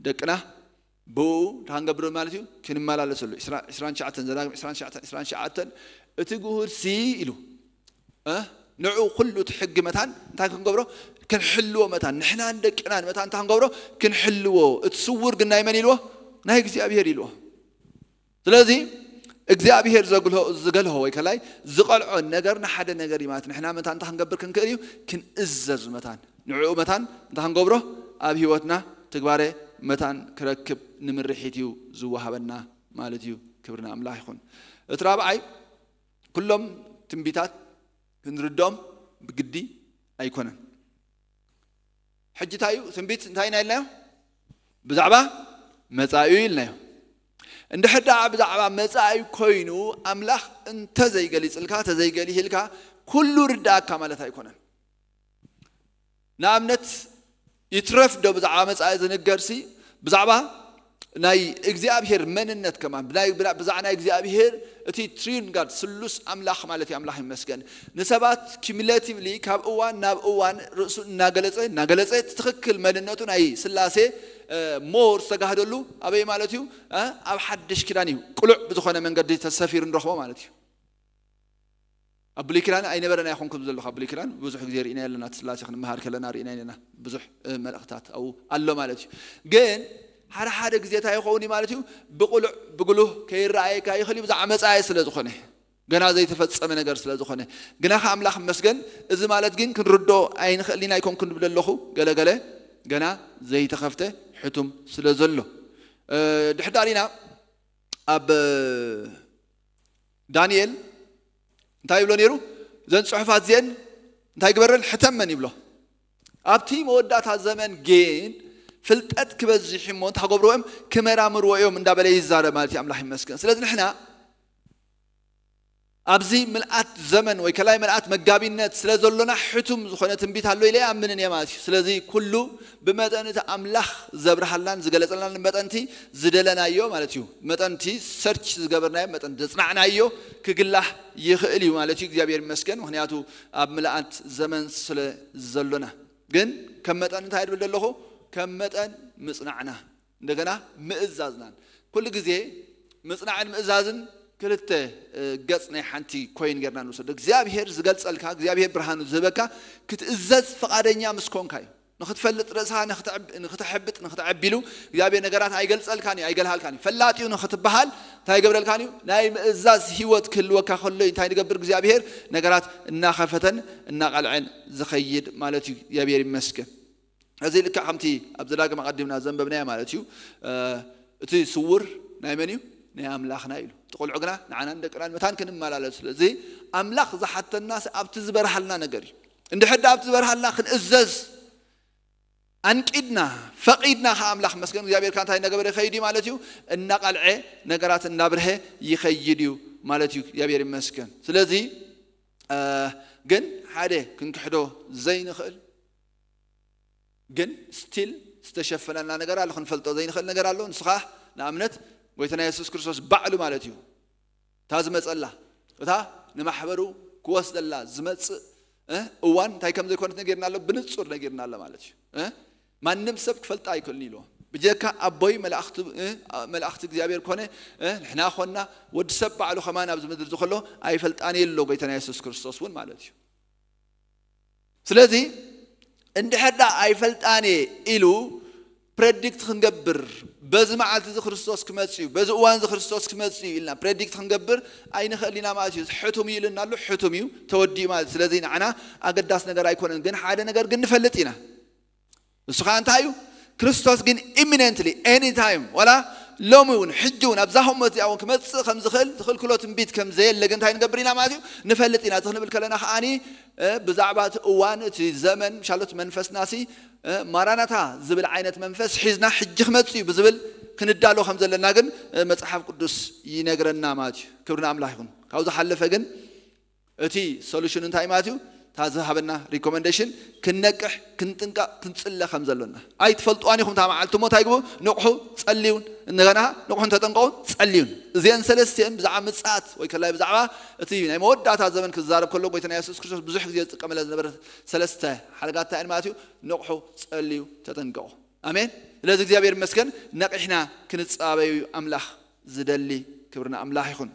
ደቅና ብኡ እንታይ ክንገብር ማለት እዩ? ክንመላለሰሉ። ዕስራን ትሽዓተን ዘዳግም ዕስራን ትሽዓተን ዕስራን ትሽዓተን እቲ ግሁድ ሲ ኢሉ ንዑ ኩሉ እቲ ሕጊ መታን እንታይ ክንገብሮ? ክንሕልዎ መታን ንሕናን ደቅናን መታን እንታይ ክንገብሮ? ክንሕልዎ። እቲ ስውር ግን ናይ መን ኢልዎ? ናይ እግዚኣብሔር ኢልዎ። ስለዚ እግዚኣብሔር ዝገልሆ ወይ ከላይ ዝቐልዖ ነገር ንሓደ ነገር እዩ ማለት ንሕና መታን እንታይ ክንገብር ክንክእል እዩ? ክንእዘዝ መታን ንዕኡ መታን እንታይ ክንገብሮ? ኣብ ህይወትና ትግባረ መታን ክረክብ ንምርሒት እዩ ዝወሃበና ማለት እዩ። ክብሪ ንኣምላኽ ይኹን። እቲ ራብዓይ ኩሎም ትንቢታት ክንርድኦም ብግዲ ኣይኮነን። ሕጂ እንታይ እዩ ትንቢት እንታይ ኢና ኢልናዮ? ብዛዕባ መጻኢ እዩ ኢልናዮ። እንድሕር ደኣ ብዛዕባ መጻኢ ኮይኑ ኣምላኽ እንተዘይገሊጽልካ ተዘይገሊህልካ ኩሉ ርዳእካ ማለት ኣይኮነን። ንኣብነት ይትረፍ ዶ ብዛዕባ መጻኢ ዝንገርሲ ብዛዕባ ናይ እግዚኣብሔር መንነት ከማን ብዛዕባ ናይ እግዚኣብሔር እቲ ትሪዩን ጋድ ስሉስ ኣምላኽ ማለት እዩ። ኣምላኽ ይመስገን። ንሰባት ኪሙሌቲቭሊ ካብ እዋን ናብ እዋን ርእሱ እናገለጸ እናገለጸ እቲ ትኽክል መንነቱ ናይ ስላሴ ሞር ዝተጋህደሉ ኣበይ ማለት እዩ? ኣብ ሓድሽ ኪዳን እዩ። ቅሉዕ ብዝኾነ መንገዲ ተሰፊሩ ንረኽቦ ማለት እዩ። ኣብ ብሉይ ኪዳን ኣይነበረን ኣይኮንኩም ዘለኹ ኣብ ብሉይ ኪዳን ብዙሕ ግዜ ርኢና ኣለና። እቲ ስላሴ ክንመሃር ከለና ርኢና ኣለና ብዙሕ መልእኽታት ኣብኡ ኣሎ ማለት እዩ። ግን ሓደ ሓደ ግዜ እንታይ ይኸውን እዩ ማለት እዩ? ብቕሉዕ ብግሉህ ከይረኣየካ ይኽእል እዩ። ብዛዕባ መጻኢ ስለ ዝኾነ ገና ዘይተፈጸመ ነገር ስለ ዝኾነ ግና ከኣምላኽ መስገን። እዚ ማለት ግን ክንርዶ ኣይንኽእል ኢና ኣይኮንኩን ዝብል ኣለኹ። ገለገለ ገና ዘይተኸፍተ ሕቱም ስለ ዘሎ ድሕዳር ኢና ኣብ ዳንኤል እንታይ ይብሎ ነይሩ? እዘን ጽሑፋት እዚአን እንታይ ግበረን? ሕተመን ይብሎ። ኣብቲ መወዳእታ ዘመን ግን ፍልጠት ክበዝሕ እሞ እንታይ ክገብርዎ እዮም? ክመራምርዎ እዮም እንዳበለ ይዛረብ ማለት እዩ። ኣምላኽ ይመስገን። ስለዚ ንሕና ኣብዚ ምልኣት ዘመን ወይ ከላይ ምልኣት መጋቢነት ስለ ዘሎና ሕቱም ዝኾነ ትንቢት ኣሎ ኢለ ኣይኣምንን እየ ማለት እዩ። ስለዚ ኩሉ ብመጠን እቲ ኣምላኽ ዘብርሃልናን ዝገለጸልናን መጠንቲ ዝደለናዮ ማለት እዩ። መጠንቲ ሰርች ዝገበርናዮ መጠን ዘጽናዕናዮ ክግላህ ይኽእል እዩ ማለት እዩ። እግዚኣብሔር ይመስገን። ምኽንያቱ ኣብ ምልኣት ዘመን ስለ ዘሎና ግን ከም መጠን እንታይ ድብል ዘለኹ ከም መጠን ምጽናዕና እንደገና ምእዛዝናን ኩሉ ግዜ ምጽናዕን ምእዛዝን ክልተ ገጽ ናይ ሓንቲ ኮይን ጌርና ንወሰዶ። እግዚኣብሔር ዝገልጸልካ እግዚኣብሔር ብርሃኑ ዝህበካ ክትእዘዝ ፍቓደኛ ምስ ኮንካ እዩ። ንክትፈልጥ ርእስኻ ንክትሕብጥ ንክትዕብ ኢሉ እግዚኣብሔር ነገራት ኣይገልጸልካን እዩ ኣይገልሃልካን እዩ። ፈላጢ እዩ ንክትበሃል እንታይ ይገብረልካን እዩ? ናይ ምእዛዝ ህይወት ክህልወካ ከሎ እንታይ ንገብር እግዚኣብሔር? ነገራት እናኸፈተን እናቐልዐን ዝኸይድ ማለት እዩ። እግዚኣብሔር ይመስገን። እዚ ልክዕ ከምቲ ኣብ ዘዳግም ኣቐዲምና ዘንበብናዮ ማለት እዩ። እቲ ስውር ናይ መን እዩ? ናይ ኣምላኽና ኢሉ። እቲ ቆልዑ ግና ንዓናን ደቅናን መታን ክንመላለስ ስለዚ ኣምላኽ ዝሓተና ኣብቲ ዝበርሃልና ነገር እዩ። እንድሕር ኣብቲ ዝበርሃልና ክንእዘዝ ኣንቂድና ፈቒድና ከ ኣምላኽ መስገን እግዚኣብሔር እንታይ እናገበረ ይኸይድ እዩ ማለት እዩ። እናቐልዐ ነገራት እናብርሀ ይኸይድ እዩ ማለት እዩ። እግዚኣብሔር ይመስገን። ስለዚ ግን ሓደ ክንክሕዶ ዘይንኽእል ግን ስቲል ዝተሸፈነልና ነገር ኣሎ። ክንፈልጦ ዘይንኽእል ነገር ኣሎ። ንስኻ ንኣብነት ጎይታና የሱስ ክርስቶስ ባዕሉ ማለት እዩ እታ ዝመፀላ እታ ንማሕበሩ ክወስደላ ዝመፅእ እዋን እንታይ ከም ዘይኮነት ነጊርና ኣሎ። ብንፁር ነጊርና ኣሎ ማለት እዩ። ማንም ሰብ ክፈልጣ ኣይክእልን ኢልዎ። ብጀካ ኣቦይ መላእኽቲ እግዚኣብሔር ኮነ ንሕና ኮና ወዲ ሰብ ባዕሉ ከማን ኣብዚ ምድር ዝከሎ ኣይፈልጣን የሎ ጎይታና የሱስ ክርስቶስ እውን ማለት እዩ። ስለዚ እንድሕር ዳ ኣይፈልጣን እየ ኢሉ ፕረዲክት ክንገብር በዚ መዓልቲ እዚ ክርስቶስ ክመጽእ እዩ በዚ እዋን እዚ ክርስቶስ ክመጽእ እዩ ኢልና ፕረዲክት ክንገብር ኣይንኽእል ኢና ማለት እዩ። ሕቱም እዩ ኢልና ኣሎ። ሕቱም እዩ ተወዲኡ ማለት። ስለዚ ንዓና ኣገዳስ ነገር ኣይኮነን። ግን ሓደ ነገር ግን ንፈልጥ ኢና። እሱ ከዓ እንታይ እዩ? ክርስቶስ ግን ኢሚነንትሊ ኤኒ ታይም ዋላ ሎሚ እውን ሕጂ እውን ኣብዛ ህሞት እዚኣ እውን ክመፅእ ከም ዝኽእል ዝኽልክሎ ትንቢት ከም ዘየለ ግን እንታይ ንገብር ኢና ማለት እዩ? ንፈልጥ ኢና። እዚ ክንብል ከለና ከዓኒ ብዛዕባ እቲ እዋን እቲ ዘመን ሻሎት መንፈስናሲ ማራናታ ዝብል ዓይነት መንፈስ ሒዝና ሕጂ ክመፅእ እዩ ብዝብል ክንዳሎ ከም ዘለና ግን መፅሓፍ ቅዱስ ይነግረና ማለት እዩ። ክብሪ ንኣምላኽ ይኹን። ካብኡ ዝሓለፈ ግን እቲ ሶሉሽን እንታይ ማለት እዩ? እታ ዝሃበና ሪኮመንዴሽን ክንነቅሕ ክንጥንቀቕ ክንፅለ ከም ዘሎና ኣይትፈልጥዋን ኢኹም። እታ መዓልቲ እሞ እንታይ ግቡ ንቕሑ ጸልዩን እንደገና ንቕሑ እንተጠንቀቑ ጸልዩን። እዚአን ሰለስቲአን ብዛዕባ ምጽኣት ወይ ከላይ ብዛዕባ እቲ ናይ መወዳእታ ዘመን ክዛረብ ከሎ ጎይታና የሱስ ክርስቶስ ብዙሕ ግዜ ዝጥቀመለ ዝነበረ ሰለስተ ሓረጋት እንታይ እየን ማለት እዩ? ንቕሑ ጸልዩ ተጠንቀቑ። ኣሜን። ስለዚ እግዚኣብሔር ይመስገን ነቒሕና ክንጻበዩ ኣምላኽ ዝደሊ። ክብርና ኣምላኽ ይኹን።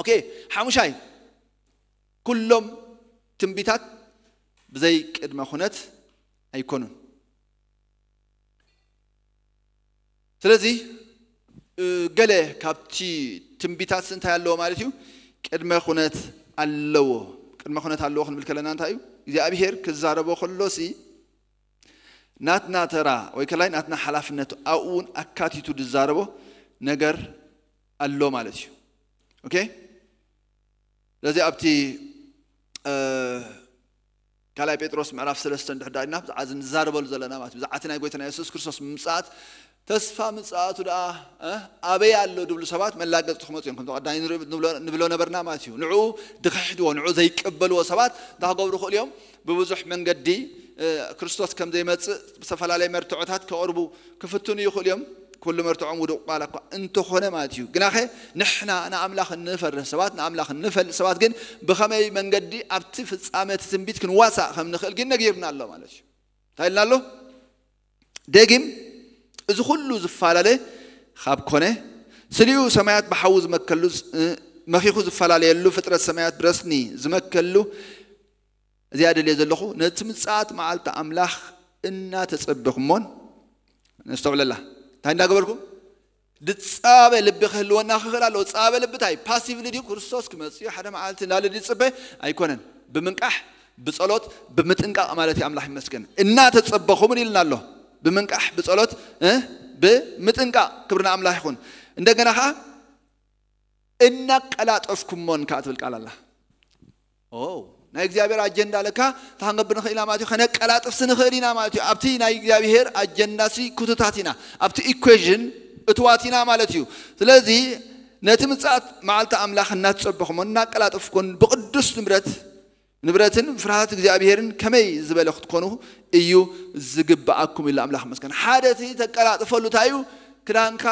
ኦኬ ሓሙሻይ ኩሎም ትንቢታት ብዘይ ቅድመ ኩነት ኣይኮኑን። ስለዚ ገለ ካብቲ ትንቢታት እንታይ ኣለዎ ማለት እዩ? ቅድመ ኩነት ኣለዎ። ቅድመ ኩነት ኣለዎ ክንብል ከለና እንታይ እዩ? እግዚኣብሔር ክዛረቦ ከሎሲ ናትና ተራ ወይ ከላይ ናትና ሓላፍነት ኣብኡ እውን ኣካቲቱ ዝዛረቦ ነገር ኣሎ ማለት እዩ። ኦኬ ስለዚ ኣብቲ ካልኣይ ጴጥሮስ ምዕራፍ ሰለስተ እንድሕር ዳኢና ብዛዕባ እዚ ንዛረበሉ ዘለና ማለት ብዛዕባ እቲ ናይ ጎይታና የሱስ ክርስቶስ ምምፃኣት ተስፋ ምፅኣቱ ደኣ ኣበይ ኣሎ ድብሉ ሰባት መላገፅቲ ክመፁ እዮም። ከምቲ ቀዳሚ ንብሎ ነበርና ማለት እዩ። ንዕኡ ድክሕድዎ ንዕኡ ዘይቀበልዎ ሰባት እንታይ ክገብሩ ክእሉ እዮም? ብብዙሕ መንገዲ ክርስቶስ ከም ዘይመፅእ ብዝተፈላለየ መርትዖታት ከቕርቡ ክፍትኑ ይኽእሉ እዮም። ኩሉ መርትዖም ውዱቕ ባላ እኳ እንተኾነ ማለት እዩ። ግናኸ ንሕና ንኣምላኽ እንፈርህ ሰባት ንኣምላኽ እንፈልጥ ሰባት ግን ብኸመይ መንገዲ ኣብቲ ፍጻመ እቲ ትንቢት ክንዋሳእ ከም ንኽእል ግን ነጊርና ኣሎ ማለት እዩ። እንታይ ኢልና ኣሎ? ደጊም እዚ ኩሉ ዝፈላለ ካብ ኮነ ስሊኡ ሰማያት ብሓዊ ዝመከሉ መኺኹ ዝፈላለየሉ ፍጥረት ሰማያት ብረስኒ ዝመከሉ እዚኣ ደልየ ዘለኹ ነቲ ምጽኣት መዓልቲ ኣምላኽ እናተጸበኹሞን ነስተውዕለላ እንታይ እንዳገበርኩም ድጻበ ልቢ ክህልወና ክኽእል ኣለዎ። ጻበ ልቢ እንታይ ፓሲቭሊ ድዩ? ክርስቶስ ክመጽእ ሓደ መዓልቲ እንዳለ ድዩ ዝጽበ? ኣይኮነን። ብምንቃሕ ብጸሎት ብምጥንቃቕ ማለት እዩ። ኣምላኽ ይመስገን። እናተጸበኹምን ኢልና ኣሎ። ብምንቃሕ ብጸሎት እ፣ ብምጥንቃቕ ክብሪ ንኣምላኽ ይኹን። እንደገና ኸዓ እናቀላጠፍኩሞን ከኣ ትብል ቃል ኣላ። ኦ ናይ እግዚኣብሔር ኣጀንዳ ለካ ታንገብር ንኽእል ኢና ማለት እዩ። ከነቀላጥፍሲ ንኽእል ኢና ማለት እዩ። ኣብቲ ናይ እግዚኣብሔር ኣጀንዳ ሲ ኩትታት ኢና፣ ኣብቲ ኢኩዌዥን እትዋት ኢና ማለት እዩ። ስለዚ ነቲ ምጽኣት መዓልቲ ኣምላኽ እናተጸበኹሞ እናቀላጠፍኩን ብቅዱስ ንብረት ንብረትን ፍርሃት እግዚኣብሔርን ከመይ ዝበለ ክትኮኑ እዩ ዝግብኣኩም ኢሉ ኣምላኽ መስገን። ሓደ እቲ ተቀላጥፈሉ እንታይ እዩ? ክዳንካ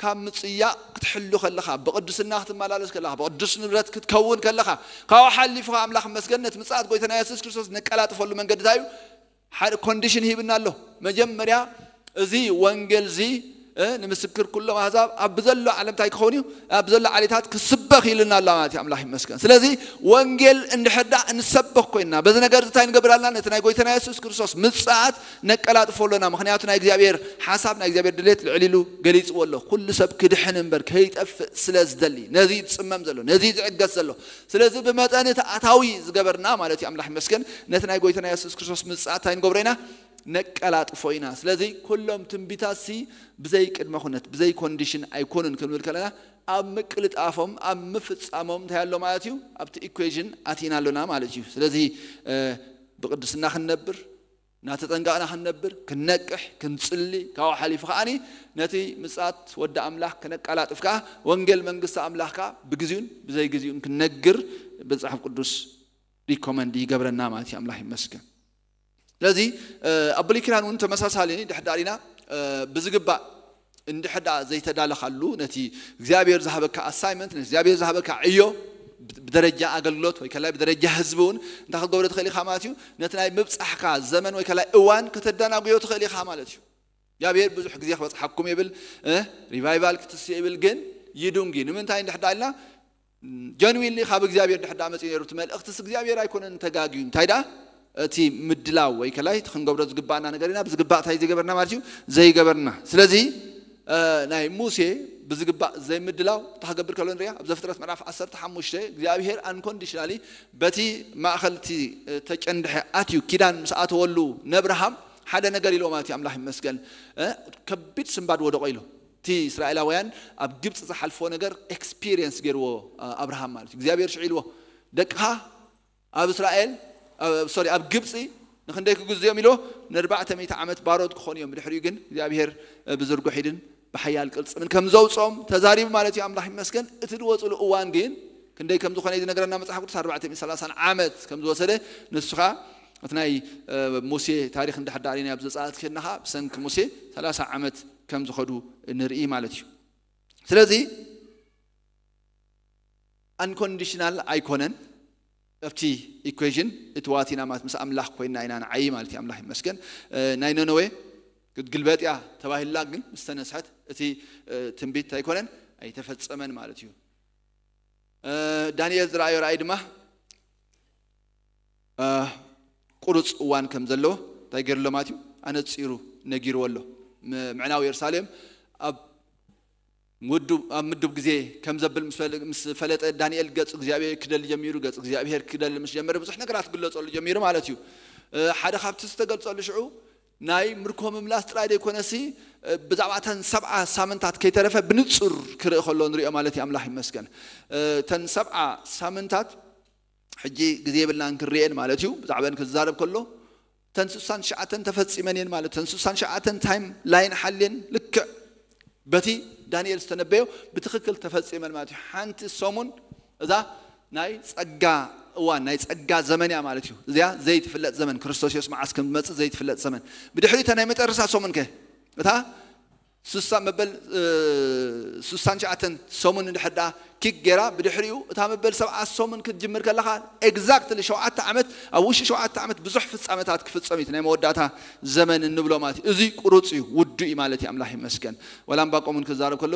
ካብ ምጽያቕ ክትሕሉ ከለኻ፣ ብቕዱስና ክትመላለስ ከለኻ፣ ብቕዱስ ንብረት ክትከውን ከለኻ፣ ካብኡ ሓሊፉ ኣምላኽ መስገን ነቲ ምጽኣት ጎይታና የሱስ ክርስቶስ ነቀላጥፈሉ መንገዲ እንታይ እዩ? ሓደ ኮንዲሽን ሂብና ኣሎ። መጀመርያ እዚ ወንጌል እዚ እ፣ ንምስክር ኩሎም ኣህዛብ ኣብ ዘሎ ዓለም እንታይ ክኸውን እዩ? ኣብ ዘሎ ዓሌታት ክስበኽ ኢልና ኣሎ ማለት እዩ። ኣምላኽ ይመስገን። ስለዚ ወንጌል እንድሕር ደኣ እንሰበኽ ኮይንና በዚ ነገር እዚ እንታይ ንገብር ኣለና? ነቲ ናይ ጎይታና የሱስ ክርስቶስ ምጽኣት ነቀላጥፎ ኣሎና። ምኽንያቱ ናይ እግዚኣብሔር ሓሳብ ናይ እግዚኣብሔር ድሌት ልዕል ኢሉ ገሊጽዎ ኣሎ። ኩሉ ሰብ ክድሕን እምበር ከይጠፍእ ስለ ዝደሊ ነዚ ዝጽመም ዘሎ ነዚ ዝዕገስ ዘሎ። ስለዚ ብመጠን እቲ ኣታዊ ዝገበርና ማለት እዩ። ኣምላኽ ይመስገን። ነቲ ናይ ጎይታና የሱስ ክርስቶስ ምጽኣት እንታይ ንገብሮ ኢና? ነቀላጥፎ ኢና። ስለዚ ኩሎም ትንቢታት ሲ ብዘይ ቅድመ ኩነት ብዘይ ኮንዲሽን ኣይኮኑን ክንብል ከለና ኣብ ምቅልጣፎም ኣብ ምፍጻሞም እንታይ ኣሎ ማለት እዩ? ኣብቲ ኢኩዌዥን ኣቲና ኣሎና ማለት እዩ። ስለዚ ብቅድስና ክንነብር እናተጠንቀቕና ክንነብር ክንነቅሕ ክንጽሊ ካብኡ ሓሊፉ ከዓኒ ነቲ ምጽኣት ወዲ ኣምላኽ ክነቀላጥፍ ከኣ ወንጌል መንግስቲ ኣምላኽ ከኣ ብግዚኡን ብዘይ ግዚኡን ክንነግር መጽሓፍ ቅዱስ ሪኮመንድ ይገብረና ማለት እዩ። ኣምላኽ ይመስገን። ስለዚ ኣብ ብሉይ ኪዳን እውን ተመሳሳሊ ድሕዳር ኢና ብዝግባእ እንድሕዳ ዘይተዳለኻሉ ነቲ እግዚኣብሔር ዝሃበካ ኣሳይመንት ነቲ እግዚኣብሔር ዝሃበካ ዕዮ ብደረጃ ኣገልግሎት ወይ ከላይ ብደረጃ ህዝቢ እውን እንታይ ክትገብሮ ትኽእል ኢኻ ማለት እዩ። ነቲ ናይ ምብፃሕካ ዘመን ወይ ከላይ እዋን ከተደናጉዮ ትኽእል ኢኻ ማለት እዩ። እግዚኣብሔር ብዙሕ ግዜ ክበፅሓኩም ይብል፣ ሪቫይቫል ክትስእ ይብል፣ ግን ይዱንጊ ንምንታይ እንድሕዳ ኢልና ጀንዊንሊ ካብ እግዚኣብሔር ድሕር ዳ መፅኡ ነይሩ እቲ መልእኽትስ እግዚኣብሔር ኣይኮነን ተጋግዩ እንታይ ዳ እቲ ምድላው ወይ ከላይ እቲ ክንገብሮ ዝግባእና ነገር ኢና ብዝግባእ እንታይ ዘይገበርና ማለት እዩ ዘይገበርና። ስለዚ ናይ ሙሴ ብዝግባእ ዘይምድላው እንታይ ክገብር ከሎ ንሪኣ ኣብ ዘፍጥረት ምዕራፍ ዓሰርተ ሓሙሽተ እግዚኣብሔር ኣንኮንዲሽናሊ በቲ ማእኸል እቲ ተጨንድሐ ኣትዩ ኪዳን ምስ ኣተወሉ ነብርሃም ሓደ ነገር ኢልዎ ማለት እዩ። ኣምላኽ ይመስገን። ከቢድ ስንባድ ወደቆ ኢሎ እቲ እስራኤላውያን ኣብ ግብፂ ዝሓልፎ ነገር ኤክስፒሪየንስ ገይርዎ ኣብርሃም ማለት እዩ። እግዚኣብሔር ሽዑ ኢልዎ ደቅኻ ኣብ እስራኤል ሶሪ ኣብ ግብፂ ንክንደይ ክግዝኦም ኢልዎ ንኣርባዕተ ሚእቲ ዓመት ባሮት ክኾኑ እዮም። ብድሕሪኡ ግን እግዚኣብሔር ብዝርጉሕ ኢድን ብሓያል ቅልፅምን ከም ዘውፅኦም ተዛሪቡ ማለት እዩ። ኣምላኽ ይመስገን። እቲ ዝወፅሉ እዋን ግን ክንደይ ከም ዝኾነ እዩ ዝነግረና መፅሓፍ ቅዱስ ኣርባዕተ ሚእቲ ሰላሳን ዓመት ከም ዝወሰደ ንሱ ከዓ እቲ ናይ ሙሴ ታሪክ እንዳሕዳር ኢና ኣብ ዘፃኣት ክድናኻ ብሰንኪ ሙሴ ሰላሳ ዓመት ከም ዝኸዱ ንርኢ ማለት እዩ። ስለዚ ኣንኮንዲሽናል ኣይኮነን ኣብቲ ኢኩዌዥን እቲ ዋቲና ማለት ምስ ኣምላኽ ኮይና ኢና ንዓይ ማለት እዩ። ኣምላኽ ይመስገን። ናይ ነነዌ ክትግልበጥ እያ ተባሂላ ግን ምስ ተነስሐት እቲ ትንቢት ኣይኮነን ኣይተፈጸመን ማለት እዩ። ዳንኤል ዝረኣዮ ራእይ ድማ ቁሩፅ እዋን ከም ዘለዎ እንታይ ገይርሎ ማለት እዩ ኣነፂሩ ነጊርዎ ኣሎ። ምዕናው የሩሳሌም ኣብ ምዱብ ኣብ ምዱብ ግዜ ከም ዘብል ምስ ፈለጠ ዳንኤል ገጽ እግዚኣብሔር ክደሊ ጀሚሩ። ገጽ እግዚኣብሔር ክደሊ ምስ ጀመረ ብዙሕ ነገራት ክግለጸሉ ጀሚሩ ማለት እዩ። ሓደ ካብቲ ዝተገልጸሉ ሽዑ ናይ ምርኮ ምምላስ ጥራይ ዘይኮነሲ ብዛዕባ ተን ሰብዓ ሳምንታት ከይተረፈ ብንጹር ክርኢ ከሎ ንሪኦ ማለት እዩ። ኣምላኽ ይመስገን። ተን ሰብዓ ሳምንታት ሕጂ ግዜ የብልናን ክንሪኤን ማለት እዩ። ብዛዕባን ክዛረብ ከሎ ተን ስሳን ትሽዓተን ተፈጺመን እየን ማለት ተን ስሳን ትሽዓተን ታይም ላይን ሓልየን ልክዕ በቲ ዳንኤል ዝተነበዮ ብትኽክል ተፈጺመን ማለት እዩ። ሓንቲ ሰሙን እዛ ናይ ጸጋ እዋን ናይ ጸጋ ዘመን እያ ማለት እዩ። እዚኣ ዘይትፍለጥ ዘመን ክርስቶስ የሱስ መዓስ ከም ዝመጽእ ዘይትፍለጥ ዘመን። ብድሕሪኡ እታ ናይ መጨረሻ ሰሙን ከ እታ ስሳ መበል ስሳን ሸዓተን ሰሙን እንድሕር ደኣ ኪክ ገይራ ብድሕሪኡ እታ መበል ሰብዓ ሰሙን ክትጅምር ከለኻ ኤግዛክትሊ ሸውዓተ ዓመት ኣብ ውሽጢ ሸውዓተ ዓመት ብዙሕ ፍጻመታት ክፍጸም እዩ። ናይ መወዳእታ ዘመን እንብሎ ማለት እዩ። እዚ ቁሩፅ እዩ፣ ውዱ እዩ ማለት እዩ። ኣምላኽ ይመስገን። ወላ እምባቆም እውን ክዛረብ ከሎ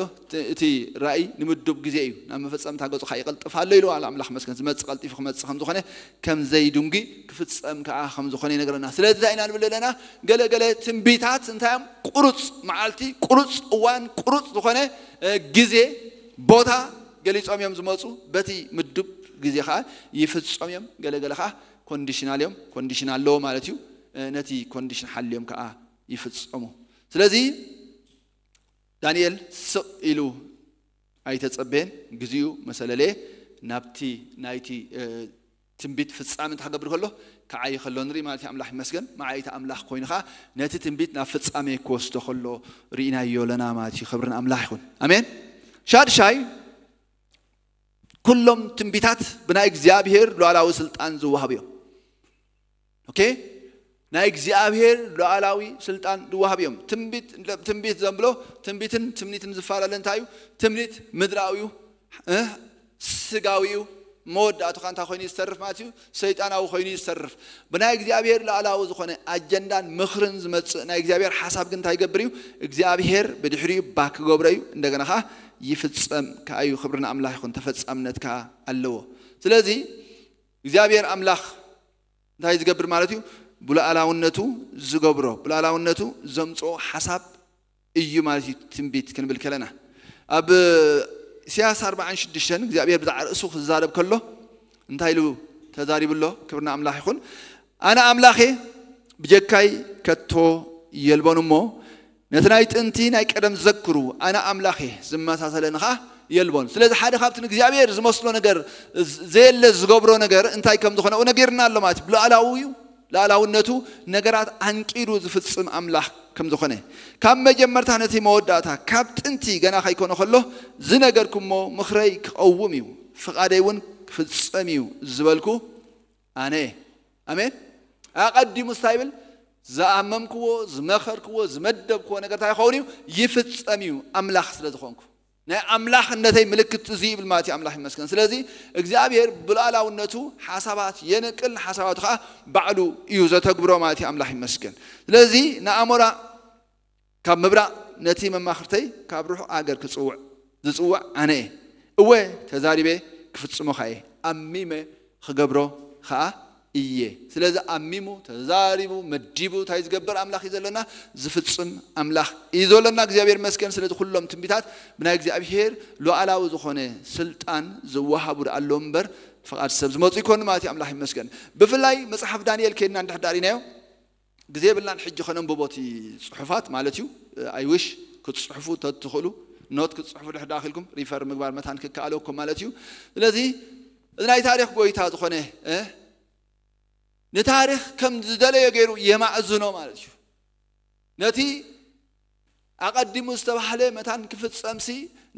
እቲ ራእይ ንምዱብ ግዜ እዩ። ናብ መፈጸምታ ገፁ ከዓ ይቐልጥፍ ኣሎ ኢሉ ኣሎ። ኣምላኽ ይመስገን። ዝመፅእ ቀልጢፉ ክመፅእ ከም ዝኾነ ከም ዘይድንጉ ክፍጸም ከዓ ከም ዝኾነ ይነግረና። ስለዚ እንታይ ኢና ንብል ዘለና? ገለ ገለ ትንቢታት እንታይ እዮም? ቁሩፅ መዓልቲ፣ ቁሩፅ እዋን፣ ቁሩፅ ዝኾነ ግዜ ቦታ ገሊፆም እዮም ዝመፁ። በቲ ምዱብ ግዜ ከዓ ይፍፀም እዮም። ገለገለ ከዓ ኮንዲሽናል እዮም። ኮንዲሽን ኣለዎ ማለት እዩ። ነቲ ኮንዲሽን ሓልዮም ከዓ ይፍፀሙ። ስለዚ ዳንኤል ስቕ ኢሉ ኣይተጸበየን። ግዜኡ መሰለለየ ናብቲ ናይቲ ትንቢት ፍጻሜ እንተ ክገብር ከሎ ክዓይ ከሎ ንርኢ ማለት እዩ። ኣምላኽ ይመስገን። መዓይቲ ኣምላኽ ኮይኑ ኸዓ ነቲ ትንቢት ናብ ፍጻሜ ክወስዶ ከሎ ርኢናዮ ኣለና ማለት እዩ። ክብርን ኣምላኽ ይኹን። ኣሜን። ሻድሻይ፣ ኩሎም ትንቢታት ብናይ እግዚኣብሔር ሉዓላዊ ስልጣን ዝወሃቡ እዮም። ኦኬ፣ ናይ እግዚኣብሔር ሉዓላዊ ስልጣን ዝወሃቡ እዮም። ትንቢት ትንቢት ዘንብሎ ትንቢትን ትምኒትን ዝፈላለ እንታይ እዩ? ትምኒት ምድራዊ እዩ፣ እ? ስጋዊ እዩ። መወዳእቱ ኸ እንታይ ኮይኑ እዩ ዝተርፍ ማለት እዩ? ሰይጣናዊ ኮይኑ እዩ ዝተርፍ። ብናይ እግዚኣብሔር ሉዓላዊ ዝኾነ ኣጀንዳን ምኽርን ዝመጽእ ናይ እግዚኣብሔር ሓሳብ ግን እንታይ ይገብር እዩ? እግዚኣብሔር ብድሕሪኡ ባክ ክገብሮ እዩ። እንደገና ኸዓ ይፍጸም ከኣ እዩ። ክብሪ ንኣምላኽ ይኹን። ተፈጻምነት ከኣ ኣለዎ። ስለዚ እግዚኣብሔር ኣምላኽ እንታይ ዝገብር ማለት እዩ? ብሉዓላውነቱ ዝገብሮ፣ ብሉዓላውነቱ ዘምጽኦ ሓሳብ እዩ ማለት እዩ። ትንቢት ክንብል ከለና ኣብ ኢሳያስ ኣርባዓን ሽዱሽተን እግዚኣብሔር ብዛዕባ ርእሱ ክዛረብ ከሎ እንታይ ኢሉ ተዛሪቡ ኣሎ? ክብርና ኣምላኽ ይኹን። ኣነ ኣምላኽ እየ፣ ብጀካይ ከቶ የልቦን እሞ ነቲ ናይ ጥንቲ ናይ ቀደም ዘክሩ፣ ኣነ ኣምላኽ እየ፣ ዝመሳሰለኒ ኸዓ የልቦን። ስለዚ ሓደ ካብቲ ንእግዚኣብሔር ዝመስሎ ነገር፣ ዘየለ ዝገብሮ ነገር እንታይ ከም ዝኾነ ነጊርና ኣሎ ማለት እዩ። ብሉዓላዊ እዩ። ሉዓላውነቱ ነገራት ኣንቂዱ ዝፍጽም ኣምላኽ ከም ዝኾነ፣ ካብ መጀመርታ ነቲ መወዳእታ፣ ካብ ጥንቲ ገና ከይኮነ ከሎ ዝነገርኩሞ ምኽረይ ክቐውም እዩ፣ ፍቓደይ እውን ክፍጸም እዩ ዝበልኩ ኣነ እየ። ኣሜን። ኣቐዲሙ እንታይ ይብል? ዝኣመምክዎ፣ ዝመኸርክዎ፣ ዝመደብክዎ ነገር እንታይ ይኸውን እዩ? ይፍጸም እዩ፣ ኣምላኽ ስለ ዝኾንኩ። ናይ ኣምላኽነተይ ምልክት እዚ ይብል ማለት እዩ። ኣምላኽ ይመስገን። ስለዚ እግዚኣብሔር ብሉዓላውነቱ ሓሳባት የንቅል፣ ሓሳባቱ ኸዓ ባዕሉ እዩ ዘተግብሮ ማለት እዩ። ኣምላኽ ይመስገን። ስለዚ ንኣሞራ ካብ ምብራቕ ነቲ መማኽርተይ ካብ ርሑቕ ኣገር ክጽውዕ ዝጽውዕ ኣነ እየ። እወ ተዛሪበ ክፍጽሞ ኸኣ እየ። ኣሚመ ክገብሮ ኸኣ እየ። ስለዚ ኣሚሙ፣ ተዛሪቡ፣ መዲቡ እንታይ ዝገብር ኣምላኽ እዩ ዘለና? ዝፍጽም ኣምላኽ እዩ ዘለና። እግዚኣብሔር ይመስገን። ስለዚ ኩሎም ትንቢታት ብናይ እግዚኣብሔር ሉዓላዊ ዝኾነ ስልጣን ዝወሃቡ ደኣ ኣለዉ እምበር ፍቓድ ሰብ ዝመጹ ይኮኑ ማለት እዩ። ኣምላኽ ይመስገን። ብፍላይ መጽሓፍ ዳንኤል ከይድና እንድሕር ዳሪናዮ ግዜ የብልናን ሕጂ ከነንብቦ እቲ ጽሑፋት ማለት እዩ። I wish ክትጽሕፉ ተትኽእሉ፣ ኖት ክትጽሕፉ ድሕር ደኣ ክኢልኩም ሪፈር ምግባር መታን ክከኣለኩም ማለት እዩ። ስለዚ እዚ ናይ ታሪኽ ጎይታ ዝኾነ፣ እ፣ ንታሪኽ ከም ዝደለዮ ገይሩ የማእዝኖ ማለት እዩ። ነቲ ኣቐዲሙ ዝተባህለ መታን ክፍጸምሲ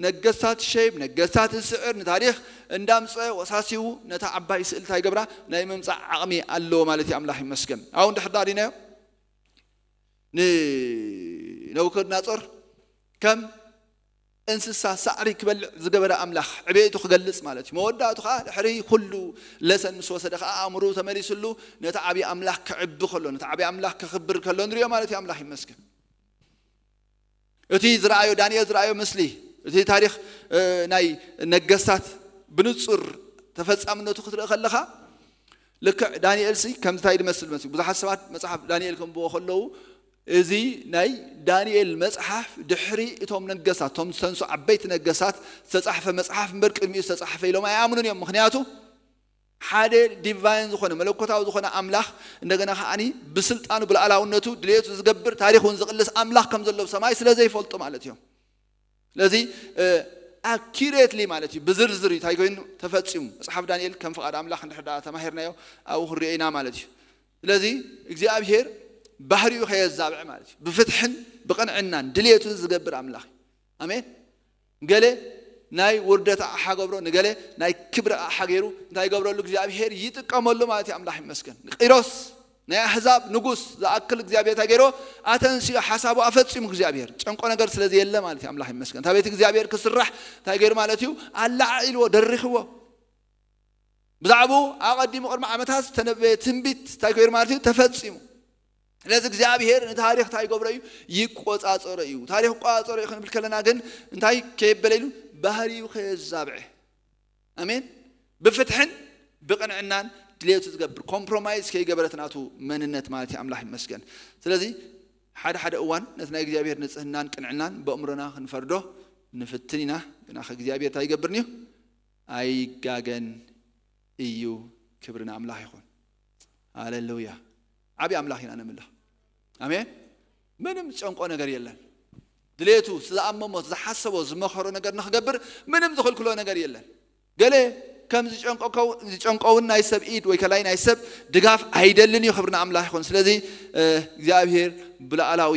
ነገስታት ሸይብ፣ ነገስታት ዝስዕር ንታሪኽ እንዳምጸ ወሳሲዉ ነታ ዓባይ ስእሊ እንታይ ገብራ? ናይ ምምጻእ ዓቕሚ ኣለዎ ማለት እዩ። ኣምላኽ ይመስገን። ኣብኡ እንድሕር ዳሪናዮ ንነቡከድናጾር ከም እንስሳ ሳዕሪ ክበልዕ ዝገበረ ኣምላኽ ዕቤቱ ክገልጽ ማለት እዩ። መወዳእቱ ኸዓ ድሕሪ ኩሉ ለሰን ምስ ወሰደ ኸዓ ኣእምሮኡ ተመሊስሉ ነቲ ዓብዪ ኣምላኽ ክዕቢ ከሎ፣ ነቲ ዓብዪ ኣምላኽ ከኽብር ከሎ ንሪኦ ማለት እዩ። ኣምላኽ ይመስገን። እቲ ዝረኣዮ፣ ዳንኤል ዝረኣዮ ምስሊ፣ እቲ ታሪኽ፣ እ፣ ናይ ነገስታት ብንጹር ተፈጻምነቱ ክትርኢ ከለኻ ልክዕ ዳንኤል ሲ ከምዚ እንታይ ዝመስል መስል? ብዙሓት ሰባት መጽሓፍ ዳንኤል ከንብቦ ከለዉ እዚ ናይ ዳንኤል መጽሓፍ ድሕሪ እቶም ነገስታት፣ እቶም ዝተንሱ ዓበይቲ ነገስታት ዝተጻሕፈ መጽሓፍ እምበር ቅድሚኡ ዝተጻሕፈ ኢሎም ኣይኣምኑን እዮም። ምኽንያቱ ሓደ ዲቫይን ዝኾነ መለኮታዊ ዝኾነ ኣምላኽ እንደገና ከዓኒ ብስልጣኑ ብልኣላውነቱ ድልየቱ ዝገብር ታሪኽ እውን ዝቕልስ ኣምላኽ ከም ዘሎ ብሰማይ ስለ ዘይፈልጡ ማለት እዮም። ስለዚ ኣኪሬትሊ ማለት እዩ፣ ብዝርዝር እዩ እንታይ ኮይኑ ተፈጺሙ። መጽሓፍ ዳንኤል ከም ፍቓድ ኣምላኽ እንድሕር ደኣ ተማሂርናዮ ኣብኡ ክንሪኦ ኢና ማለት እዩ። ስለዚ እግዚኣብሔር ባህሪኡ ከየዛብዐ ማለት እዩ፣ ብፍትሕን ብቕንዕናን ድልየቱ ዝገብር ኣምላኽ እዩ። ኣሜን። ገለ ናይ ውርደት ኣቕሓ ገብሮ፣ ንገለ ናይ ክብሪ ኣቕሓ ገይሩ እንታይ ገብረሉ እግዚኣብሔር ይጥቀመሉ ማለት እዩ። ኣምላኽ ይመስገን። ንቂሮስ ናይ ኣህዛብ ንጉስ ዝኣክል እግዚኣብሔር እንታይ ገይሮ? ኣተንስዮ፣ ሓሳቡ ኣፈጺሙ እግዚኣብሔር። ጨንቆ ነገር ስለ ዘየለ ማለት እዩ። ኣምላኽ ይመስገን። እታ ቤት እግዚኣብሔር ክስራሕ እንታይ ገይሩ ማለት እዩ? ኣላዓዒልዎ፣ ደሪኽዎ። ብዛዕባኡ ኣቐዲሙ ቅድሚ ዓመታት ዝተነበየ ትንቢት እንታይ ገይሩ ማለት እዩ? ተፈጺሙ። ስለዚ እግዚኣብሔር ንታሪኽ እንታይ ይገብሮ እዩ? ይቆጻጸሮ እዩ። ታሪኽ ይቆጻጸሮ እዩ ክንብል ከለና ግን እንታይ ከየበለ ኢሉ? ባህሪኡ ከየዛብዐ። ኣሜን። ብፍትሕን ብቕንዕናን ድሌቱ ዝገብር፣ ኮምፕሮማይዝ ከይገበረት ናቱ መንነት ማለት እዩ። ኣምላኽ ይመስገን። ስለዚ ሓደ ሓደ እዋን ነቲ ናይ እግዚኣብሔር ንጽህናን ቅንዕናን በእምሮና ክንፈርዶ ንፍትን ኢና። ግና ከእግዚኣብሔር እንታይ ይገብርን እዩ? ኣይጋገን እዩ። ክብሪ ንኣምላኽ ይኹን። ሃሌሉያ። ዓብዪ ኣምላኽ ኢና ነምልኽ። ኣሜን። ምንም ጨንቆ ነገር የለን። ድሌቱ ዝኣመሞ ዝሓሰቦ ዝመኸሮ ነገር ንክገብር ምንም ዝኽልክሎ ነገር የለን። ገለ ከም ዝጨንቀው- ዝጨንቀውን ናይ ሰብ ኢድ ወይ ከላይ ናይ ሰብ ድጋፍ ኣይደልን እዩ። ክብሪ ንኣምላኽ ይኹን። ስለዚ እግዚኣብሔር ብላዕላዊ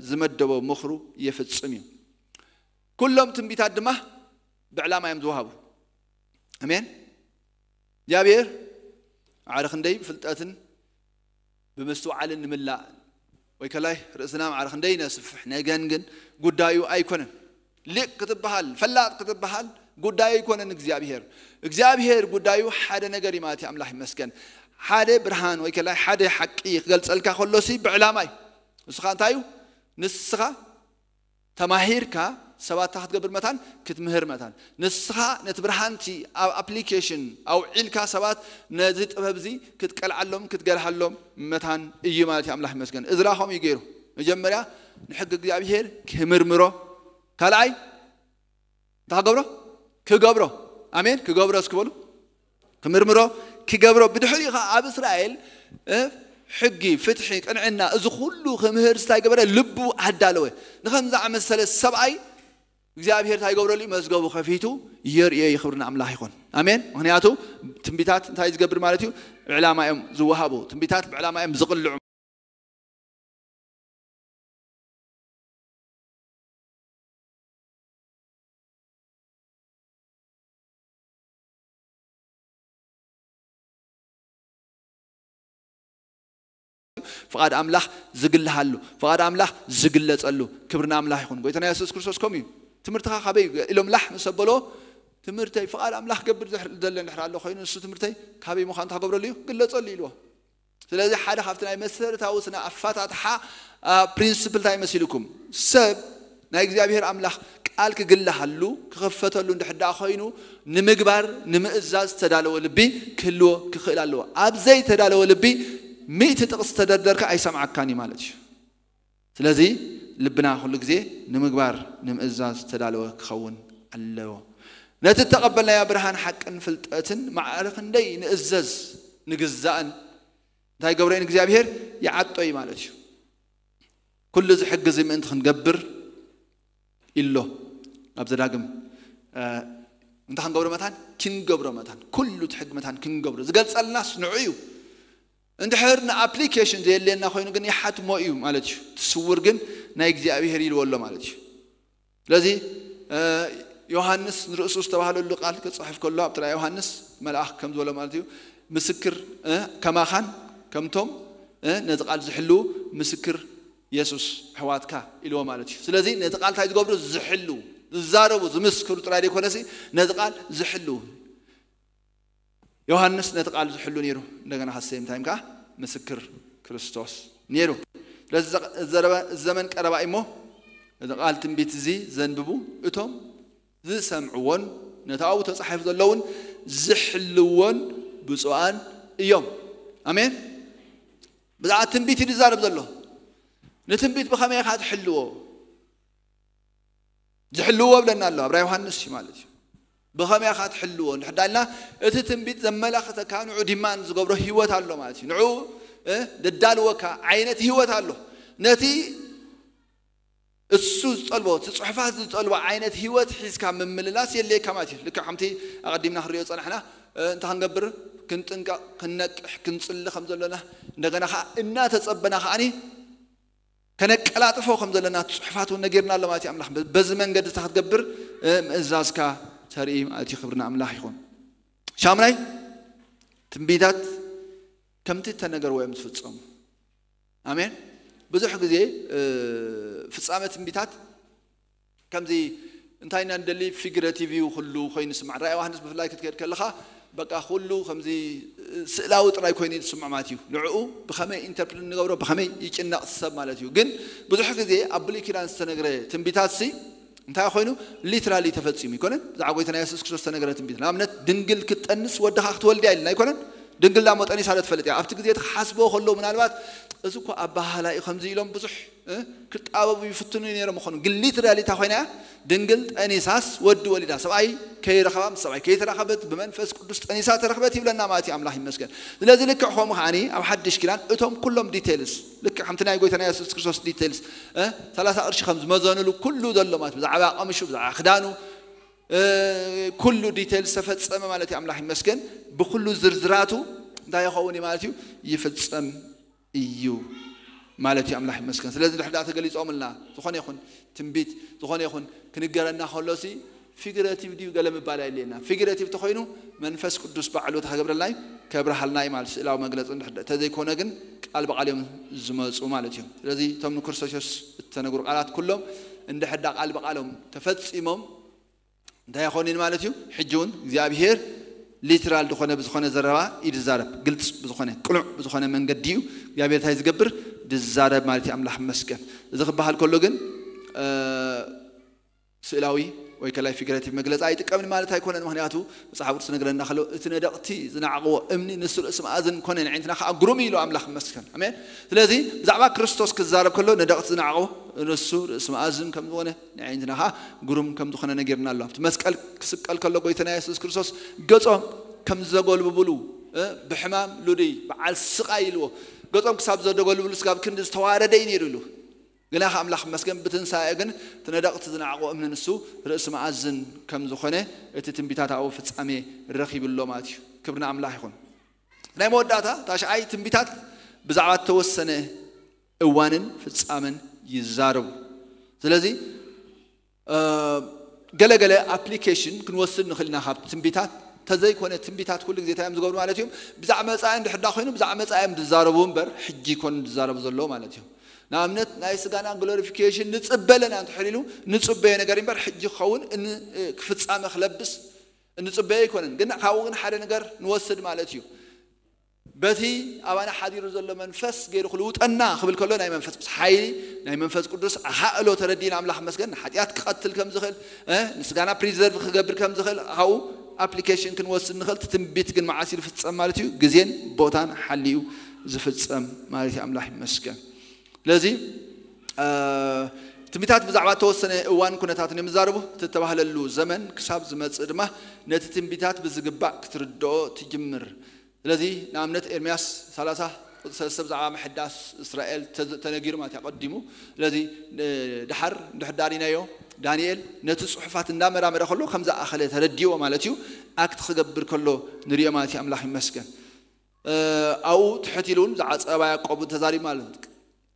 ዝመደቦ ምኽሩ የፍጽም እዩ። ኩሎም ትንቢታት ድማ ብዕላማ እዮም ዝወሃቡ። ኣሜን። እግዚኣብሔር ማዕረ ክንደይ ብፍልጠትን ብምስትውዓልን ንምላእ ወይ ከላይ ርእስና ማዕረ ክንደይ ነስፍሕ ነገን ግን ጉዳዩ ኣይኮነን። ሊቅ ክትበሃል ፈላጥ ክትበሃል ጉዳዩ ኣይኮነን። እግዚኣብሔር እግዚኣብሔር ጉዳዩ ሓደ ነገር እዩ ማለት እዩ። ኣምላኽ ይመስገን። ሓደ ብርሃን ወይ ከላይ ሓደ ሓቂ ክገልጸልካ ከሎሲ ብዕላማ እዩ። ንስኻ እንታይ እዩ? ንስኻ ተማሂርካ ሰባት ክትገብር መታን ክትምህር መታን ንስኻ ነቲ ብርሃንቲ ኣብ ኣፕሊኬሽን ኣውዒልካ ሰባት ነዚ ጥበብዚ ክትቀልዓሎም ክትገርሃሎም መታን እዩ ማለት እዩ። ኣምላኽ ይመስገን። እዝራ ከምኡ እዩ ገይሩ። መጀመርያ ንሕጊ እግዚኣብሔር ክምርምሮ፣ ካልኣይ እንታይ ክገብሮ? ክገብሮ። ኣሜን። ክገብሮ እስኪ በሉ። ክምርምሮ፣ ክገብሮ። ብድሕሪኡ ኸዓ ኣብ እስራኤል ሕጊ፣ ፍትሒ፣ ቅንዕና፣ እዚ ኩሉ ክምህር እንታይ ገበረ? ልቡ ኣዳለወ። ንኸምዚ ኣመሰለ ሰብኣይ እግዚኣብሔር እንታይ ይገብረሉ እዩ? መዝገቡ ከፊቱ የርእዮ። ይኽብር ንኣምላኽ ይኹን። ኣሜን። ምክንያቱ ትንቢታት እንታይ ዝገብር ማለት እዩ? ዕላማ እዮም ዝወሃቡ። ትንቢታት ብዕላማ እዮም ዝቕልዑ። ፍቓድ ኣምላኽ ዝግልሃሉ፣ ፍቓድ ኣምላኽ ዝግለጸሉ። ክብሪ ንኣምላኽ ይኹን። ጎይታና የሱስ ክርስቶስ ከምኡ እዩ። ትምህርትኻ ካበይ ኢሎም ላሕ ምስ ኣበሎ፣ ትምህርተይ ፍቓድ ኣምላኽ ገብር ዘለ እንድሕር ኣሎ ኮይኑ፣ ንሱ ትምህርተይ ካበይ ምዃኑ እንታይ ክገብረሉ እዩ? ግለጸሉ ኢልዎ። ስለዚ ሓደ ካብቲ ናይ መሰረታዊ ስነ ኣፋታትሓ ፕሪንስፕል እንታይ መሲልኩም? ሰብ ናይ እግዚኣብሔር ኣምላኽ ቃል ክግልሃሉ ክኸፈተሉ እንድሕር ደኣ ኮይኑ ንምግባር ንምእዛዝ ዝተዳለወ ልቢ ክህልዎ ክኽእል ኣለዎ። ኣብ ዘይተዳለወ ልቢ ሚእቲ ጥቕስ ተደርደርካ ኣይሰምዓካን እዩ ማለት እዩ። ስለዚ ልብና ኩሉ ግዜ ንምግባር ንምእዛዝ ዝተዳለወ ክኸውን ኣለዎ። ነቲ እተቐበልናዮ ብርሃን ሓቅን ፍልጠትን ማዕረ ክንደይ ንእዘዝ ንግዛእን እንታይ ገብረን እግዚኣብሔር ይዓጦ እዩ ማለት እዩ። ኩሉ እዚ ሕጊ እዚ ምእንቲ ክንገብር ኢሎ ኣብ ዘዳግም እንታይ ክንገብሮ መታን ክንገብሮ መታን ኩሉ እቲ ሕጊ መታን ክንገብሮ ዝገልጸልናስ ንዑ እዩ። እንድሕር ንኣፕሊኬሽን ዘየድልየና ኮይኑ ግን ይሓትሞ እዩ ማለት እዩ። እቲ ስውር ግን ናይ እግዚኣብሔር ኢልዎ ኣሎ ማለት እዩ። ስለዚ ዮሃንስ ንርእሱ ዝተባህለሉ ቃል ክጽሕፍ ከሎ ኣብ ጥራይ ዮሃንስ መልኣኽ ከም ዝበሎ ማለት እዩ። ምስክር ከማኻን ከምቶም ነዚ ቃል ዝሕልው ምስክር የሱስ ኣሕዋትካ ኢልዎ ማለት እዩ። ስለዚ ነዚ ቃል እንታይ ዝገብሩ? ዝሕልው፣ ዝዛረቡ፣ ዝምስክሩ ጥራይ ዘይኮነሲ ነዚ ቃል ዝሕልው። ዮሃንስ ነቲ ቃል ዝሕሉ ነይሩ። እንደገና ሃሰይም ታይም ከዓ ምስክር ክርስቶስ ነይሩ። ስለዚ ዘመን ቀረባ እሞ እዚ ቃል ትንቢት እዚ ዘንብቡ እቶም ዝሰምዕዎን ነቲ ኣብኡ ተጻሒፉ ዘለውን ዝሕልዎን ብፁዓን እዮም። ኣሜን። ብዛዕባ ትንቢት እዩ ዝዛረብ ዘሎ። ንትንቢት ብኸመይ ኢኻ ትሕልዎ? ዝሕልዎ ብለና ኣሎ ኣብራ ዮሃንስ እዩ ማለት እዩ። ብኸመይ ኢኻ ትሕልዎ እንድሕር ዳልና እቲ ትንቢት ዘመላኽተካ ንዑ ዲማን ዝገብሮ ህይወት ኣሎ ማለት እዩ። ንዑ ደዳልወካ ዓይነት ህይወት ኣሎ። ነቲ እሱ ዝጠልቦ እቲ ጽሑፋት ዝጠልቦ ዓይነት ህይወት ሒዝካ ምምልላስ የድልየካ ማለት እዩ። ልክዕ ከምቲ ኣቐዲምና ክንሪኦ ጸናሕና እንታይ ክንገብር ክንጥንቀቕ ክንነቅሕ ክንጽሊ ከም ዘለና እንደገና ከዓ እናተጸበና ከዓኒ ከነቀላጥፎ ከም ዘለና ጽሑፋት እውን ነጊርና ኣሎ ማለት እዩ። ኣምላኽ በዚ መንገዲ እታ ክትገብር ምእዛዝካ ተርኢ ማለት እዩ። ክብሪ ንኣምላኽ ይኹን። ሻምናይ ትንቢታት ከምቲ እተነገርዎ እዮም ዝፍጸሙ። ኣሜን። ብዙሕ ግዜ ፍጻመ ትንቢታት ከምዚ እንታይ ኢና ንደሊ ፊግረቲቭ እዩ ኩሉ ኮይኑ ስማዕ። ራእይ ዮሃንስ ብፍላይ ክትከድ ከለኻ በቃ ኩሉ ከምዚ ስእላዊ ጥራይ ኮይኑ ዝስምዕ ማለት እዩ። ንዕኡ ብኸመይ ኢንተርፕሪት ንገብሮ ብኸመይ ይጭነቕ ሰብ ማለት እዩ። ግን ብዙሕ ግዜ ኣብ ብሉይ ኪዳን ዝተነግረ ትንቢታት ሲ እንታይ ኮይኑ ሊትራሊ ተፈጺሙ ይኮነን። ብዛዕባ ጎይታና የሱስ ክርስቶስ ዝተነገረ ትንቢት ንኣብነት ድንግል ክትጠንስ ወድኻ ክትወልድያ ኢልና ኣይኮነን። ድንግል ዳሞ ጠኒሳ ዶ ትፈልጥ እያ? ኣብቲ ግዜ እቲ ክሓስብዎ ከለዉ ምናልባት እዚ እኮ ኣባሃህላ እዩ ከምዚ ኢሎም ብዙሕ እ፣ ክጣበቡ ይፍትኑ ነይሮም ይኾኑ። ግን ሊትራሊ እታ ኮይና እያ ድንግል ጠኒሳስ ወዲ ወሊዳ። ሰብኣይ ከይረኸባ ምስ ሰብኣይ ከይተራኸበት ብመንፈስ ቅዱስ ጠኒሳ ተረኽበት ይብለና ማለት እዩ። ኣምላኽ ይመስገን። ስለዚ ልክዕ ከምኡ ከዓኒ ኣብ ሓድሽ ኪዳን እቶም ኩሎም ዲቴልስ ልክዕ ከምቲ ናይ ጎይታና የሱስ ክርስቶስ ዲቴልስ እ፣ ሰላሳ ቅርሺ ከም ዝመዘኑሉ ኩሉ ዘሎ ማለት ብዛዕባ ቀምሹ ብዛዕባ ክዳኑ እ፣ ኩሉ ዲቴልስ ተፈጸመ ማለት እዩ። ኣምላኽ ይመስገን። ብኩሉ ዝርዝራቱ እንታይ ይኸውን እዩ ማለት እዩ? ይፍጸም እዩ ማለት እዩ። ኣምላኽ ይመስገን። ስለዚ ድሕዳ ተገሊጾምልና ዝኾነ ይኹን ትንቢት ዝኾነ ይኹን ክንገረና ከሎሲ ፊግረቲቭ ድዩ ገለ ምባል ኣየድልየና። ፊግረቲቭ ተኾይኑ መንፈስ ቅዱስ ባዕሉ ተኸገብረልና እዩ፣ ከብርሃልና እዩ ማለት ስእላዊ መግለጺ እንድሕር ተዘይኮነ ግን ቃል ብቓል እዮም ዝመጹ ማለት እዩ። ስለዚ እቶም ንክርስቶስ እተነግሩ ቃላት ኩሎም እንድሕዳ ቃል ብቓሎም ተፈጺሞም እንታይ ይኾን ማለት እዩ? ሕጂ እውን እግዚኣብሔር ሊትራል ዝኾነ ብዝኾነ ዘረባ እዩ ዝዛረብ። ግልጽ ብዝኾነ ቅኑዕ ብዝኾነ መንገዲ እዩ እግዚኣብሔር እንታይ ዝገብር ዝዛረብ ማለት እዩ። ኣምላኽ ይመስገን። እዚ ክበሃል ከሎ ግን እ፣ ስእላዊ ወይ ከላይ ፊግሬቲቭ መግለጺ ኣይጥቀምን ማለት ኣይኮነን። ምክንያቱ መጽሓፍ ቅዱስ ዝነግረና ከሎ እቲ ነደቕቲ ዝነዓቕዎ እምኒ ንሱ ርእሲ መኣዝን ኮነ፣ ንዕንትና ከዓ ግሩም እዩ ኢሉ ኣምላኽ ይመስገን። ኣሜን። ስለዚ ብዛዕባ ክርስቶስ ክዛረብ ከሎ ነደቕቲ ዝነዓቕዎ ንሱ ርእሲ መኣዝን ከም ዝኾነ ንዕንትና ከዓ ግሩም ከም ዝኾነ ነጊርና ኣሎ። ኣብቲ መስቀል ክስቀል ከሎ ጎይታና የሱስ ክርስቶስ ገጾም ከም ዘጎልብብሉ እ፣ ብሕማም ሉድይ በዓል ስቓይ ኢልዎ ገጾም ክሳብ ዘደጎልብሉ ስጋብ ክንዲ ዝተዋረደ እዩ ነይሩ ኢሉ ግና ከ ኣምላኽ መስገን ብትንሳኤ ግን እቲ ነደቕቲ ዝነዓቑ እምኒ ንሱ ርእሲ መኣዝን ከም ዝኾነ እቲ ትንቢታት ኣብኡ ፍጻሜ ረኺቡ ኣሎ ማለት እዩ። ክብሪ ንኣምላኽ ይኹን። ናይ መወዳእታ ታሽዓይ ትንቢታት ብዛዕባ እተወሰነ እዋንን ፍጻመን ይዛረቡ። ስለዚ እ፣ ገለገለ ኣፕሊኬሽን ክንወስድ ንኽእል ኢና ካብ ትንቢታት። ተዘይኮነ ትንቢታት ኩሉ ግዜ እንታይ እዮም ዝገብሩ ማለት እዮም? ብዛዕባ መጻኢ እንድሕር ዳ ኮይኑ ብዛዕባ መጻኢ እዮም ዝዛረቡ እምበር ሕጂ ይኮኑ ዝዛረቡ ዘለዉ ማለት እዮም። ንኣብነት ናይ ስጋና ግሎሪፊኬሽን ንጽበ ኣለና እንድሕር ኢሉ ንጽበዮ ነገር እምበር ሕጂ ክኸውን እን-፣ እ፣ ክፍጻመ ክለብስ እንጽበዮ ኣይኮነን። ግን ካብኡ ግን ሓደ ነገር ንወስድ ማለት እዩ። በቲ ኣባና ሓዲሩ ዘሎ መንፈስ ገይሩ ክልውጠና ክብል ከሎ ናይ መንፈስ ቅዱስ ሓይሊ ናይ መንፈስ ቅዱስ ኣሃእሎ ተረዲእና ኣምላኽ መስገን ንሓጢኣት ክቐትል ከም ዝኽእል እ፣ ንስጋና ፕሪዘርቭ ክገብር ከም ዝኽእል ካብኡ ኣፕሊኬሽን ክንወስድ ንኽእል። እቲ ትንቢት ግን መዓስ እዩ ዝፍጸም ማለት እዩ? ግዜን ቦታን ሓልዩ ዝፍጸም ማለት እዩ። ኣምላኽ ይመስገን። ስለዚ እ፣ ትንቢታት ብዛዕባ እተወሰነ እዋን ኩነታትን እዮም ዝዛረቡ። እቲ እተባህለሉ ዘመን ክሳብ ዝመጽእ ድማ ነቲ ትንቢታት ብዝግባእ ክትርድኦ ትጅምር። ስለዚ ንኣብነት ኤርምያስ ሰላሳ ቁጽሪ ሰለስተ ብዛዕባ ምሕዳስ እስራኤል ተዝ-፣ ተነጊሩ ማለት እዩ ኣቐዲሙ። ስለዚ እ፣ ድሓር እንድሕር ዳሪናዮ ዳንኤል ነቲ ጽሑፋት እንዳመራመረ ከሎ ከም ዝኣኸለ ተረዲዎ ማለት እዩ። ኣክት ክገብር ከሎ ንሪኦ ማለት እዩ። ኣምላኽ ይመስገን። እ፣ ኣብኡ ትሕት ኢሉ እውን ዝዓጸባ ያዕቆብ ተዛሪቡ ማለት እዩ።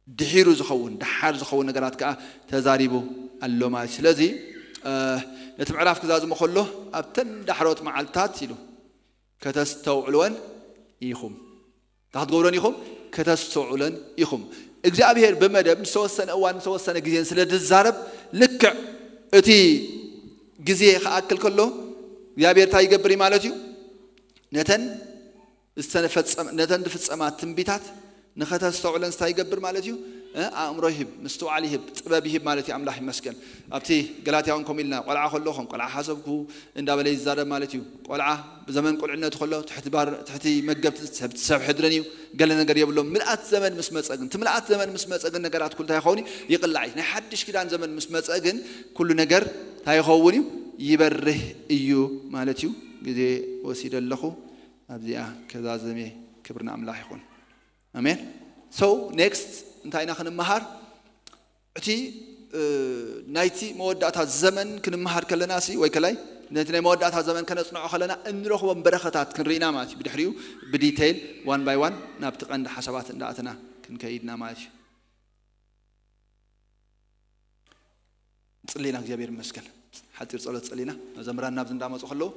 ድሒሩ ዝኸውን ደሓር ዝኸውን ነገራት ከዓ ተዛሪቡ ኣሎ ማለት እዩ። ስለዚ እ፣ ነቲ ምዕራፍ ክዛዝሞ ከሎ ኣብተን ዳሕሮት መዓልትታት ኢሉ ከተስተውዕልወን ኢኹም። እንታይ ክትገብሮን ኢኹም? ከተስተውዕሎን ኢኹም። እግዚኣብሔር ብመደብ ንዝተወሰነ እዋን ንዝተወሰነ ግዜን ስለ ዝዛረብ ልክዕ እቲ ግዜ ክኣክል ከሎ እግዚኣብሔር እንታይ ይገብር እዩ ማለት እዩ? ነተን ዝተፈጸመ-፣ ነተን ዝፍጸማ ትንቢታት ንኸተስተውዕለን እንታይ ይገብር ማለት እዩ? እ፣ ኣእምሮ ይህብ፣ ምስትውዓል ይህብ፣ ጥበብ ይህብ ማለት እዩ። ኣምላኽ ይመስገን። ኣብቲ ገላትያ እውን ከምኡ ኢልና፣ ቆልዓ ከሎ ከም ቆልዓ ሓሰብኩ እንዳበለ ይዛረብ ማለት እዩ። ቆልዓ ብዘመን ቁልዕነቱ ከሎ ትሕቲ ባር-፣ ትሕቲ መገብቲ ሰብ፣ ሰብ ሕድርን እዩ። ገለ ነገር የብሎም። ምልኣት ዘመን ምስ መጸ ግን፣ እቲ ምልኣት ዘመን ምስ መጸ ግን ነገራት ኩሉ እንታይ ይኸውን እዩ? ይቕላዕ እዩ። ናይ ሓድሽ ኪዳን ዘመን ምስ መጸ ግን ኩሉ ነገር እንታይ ይኸውን እዩ? ይበርህ እዩ ማለት እዩ። ግዜ ወሲደ ኣለኹ። ኣብዚኣ ከዛዘሜ። ክብሪ ንኣምላኽ ይኹን። ኣሜን። So ኔክስት እንታይ ኢና ክንመሃር? እቲ እ፣ ናይቲ መወዳእታ ዘመን ክንመሃር ከለና ሲ ወይ ከላይ ነቲ ናይ መወዳእታ ዘመን ከነጽንዖ ከለና እንረኽቦም በረኸታት ክንርኢና ማለት እዩ። ብድሕሪኡ ብዲቴይል ዋን ባይ ዋን ናብቲ ቀንዲ ሓሳባት እንዳኣተና ክንከይድና ማለት እዩ። ጽሊና እግዚኣብሔር ይመስገን። ሓጺር ጸሎት ጸሊና መዘምራን ናብዚ እንዳመጹ ከለዉ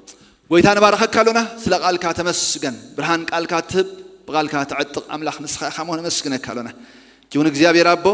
ጎይታ ንባረኸካ ኣሎና። ስለ ቃልካ ተመስገን። ብርሃን ቃልካ ትህብ፣ ብቃልካ ተዕጥቕ ኣምላኽ ንስኻ ኢኻ እሞ ነመስግነካ ኣሎና። ጅውን እግዚኣብሔር ኣቦ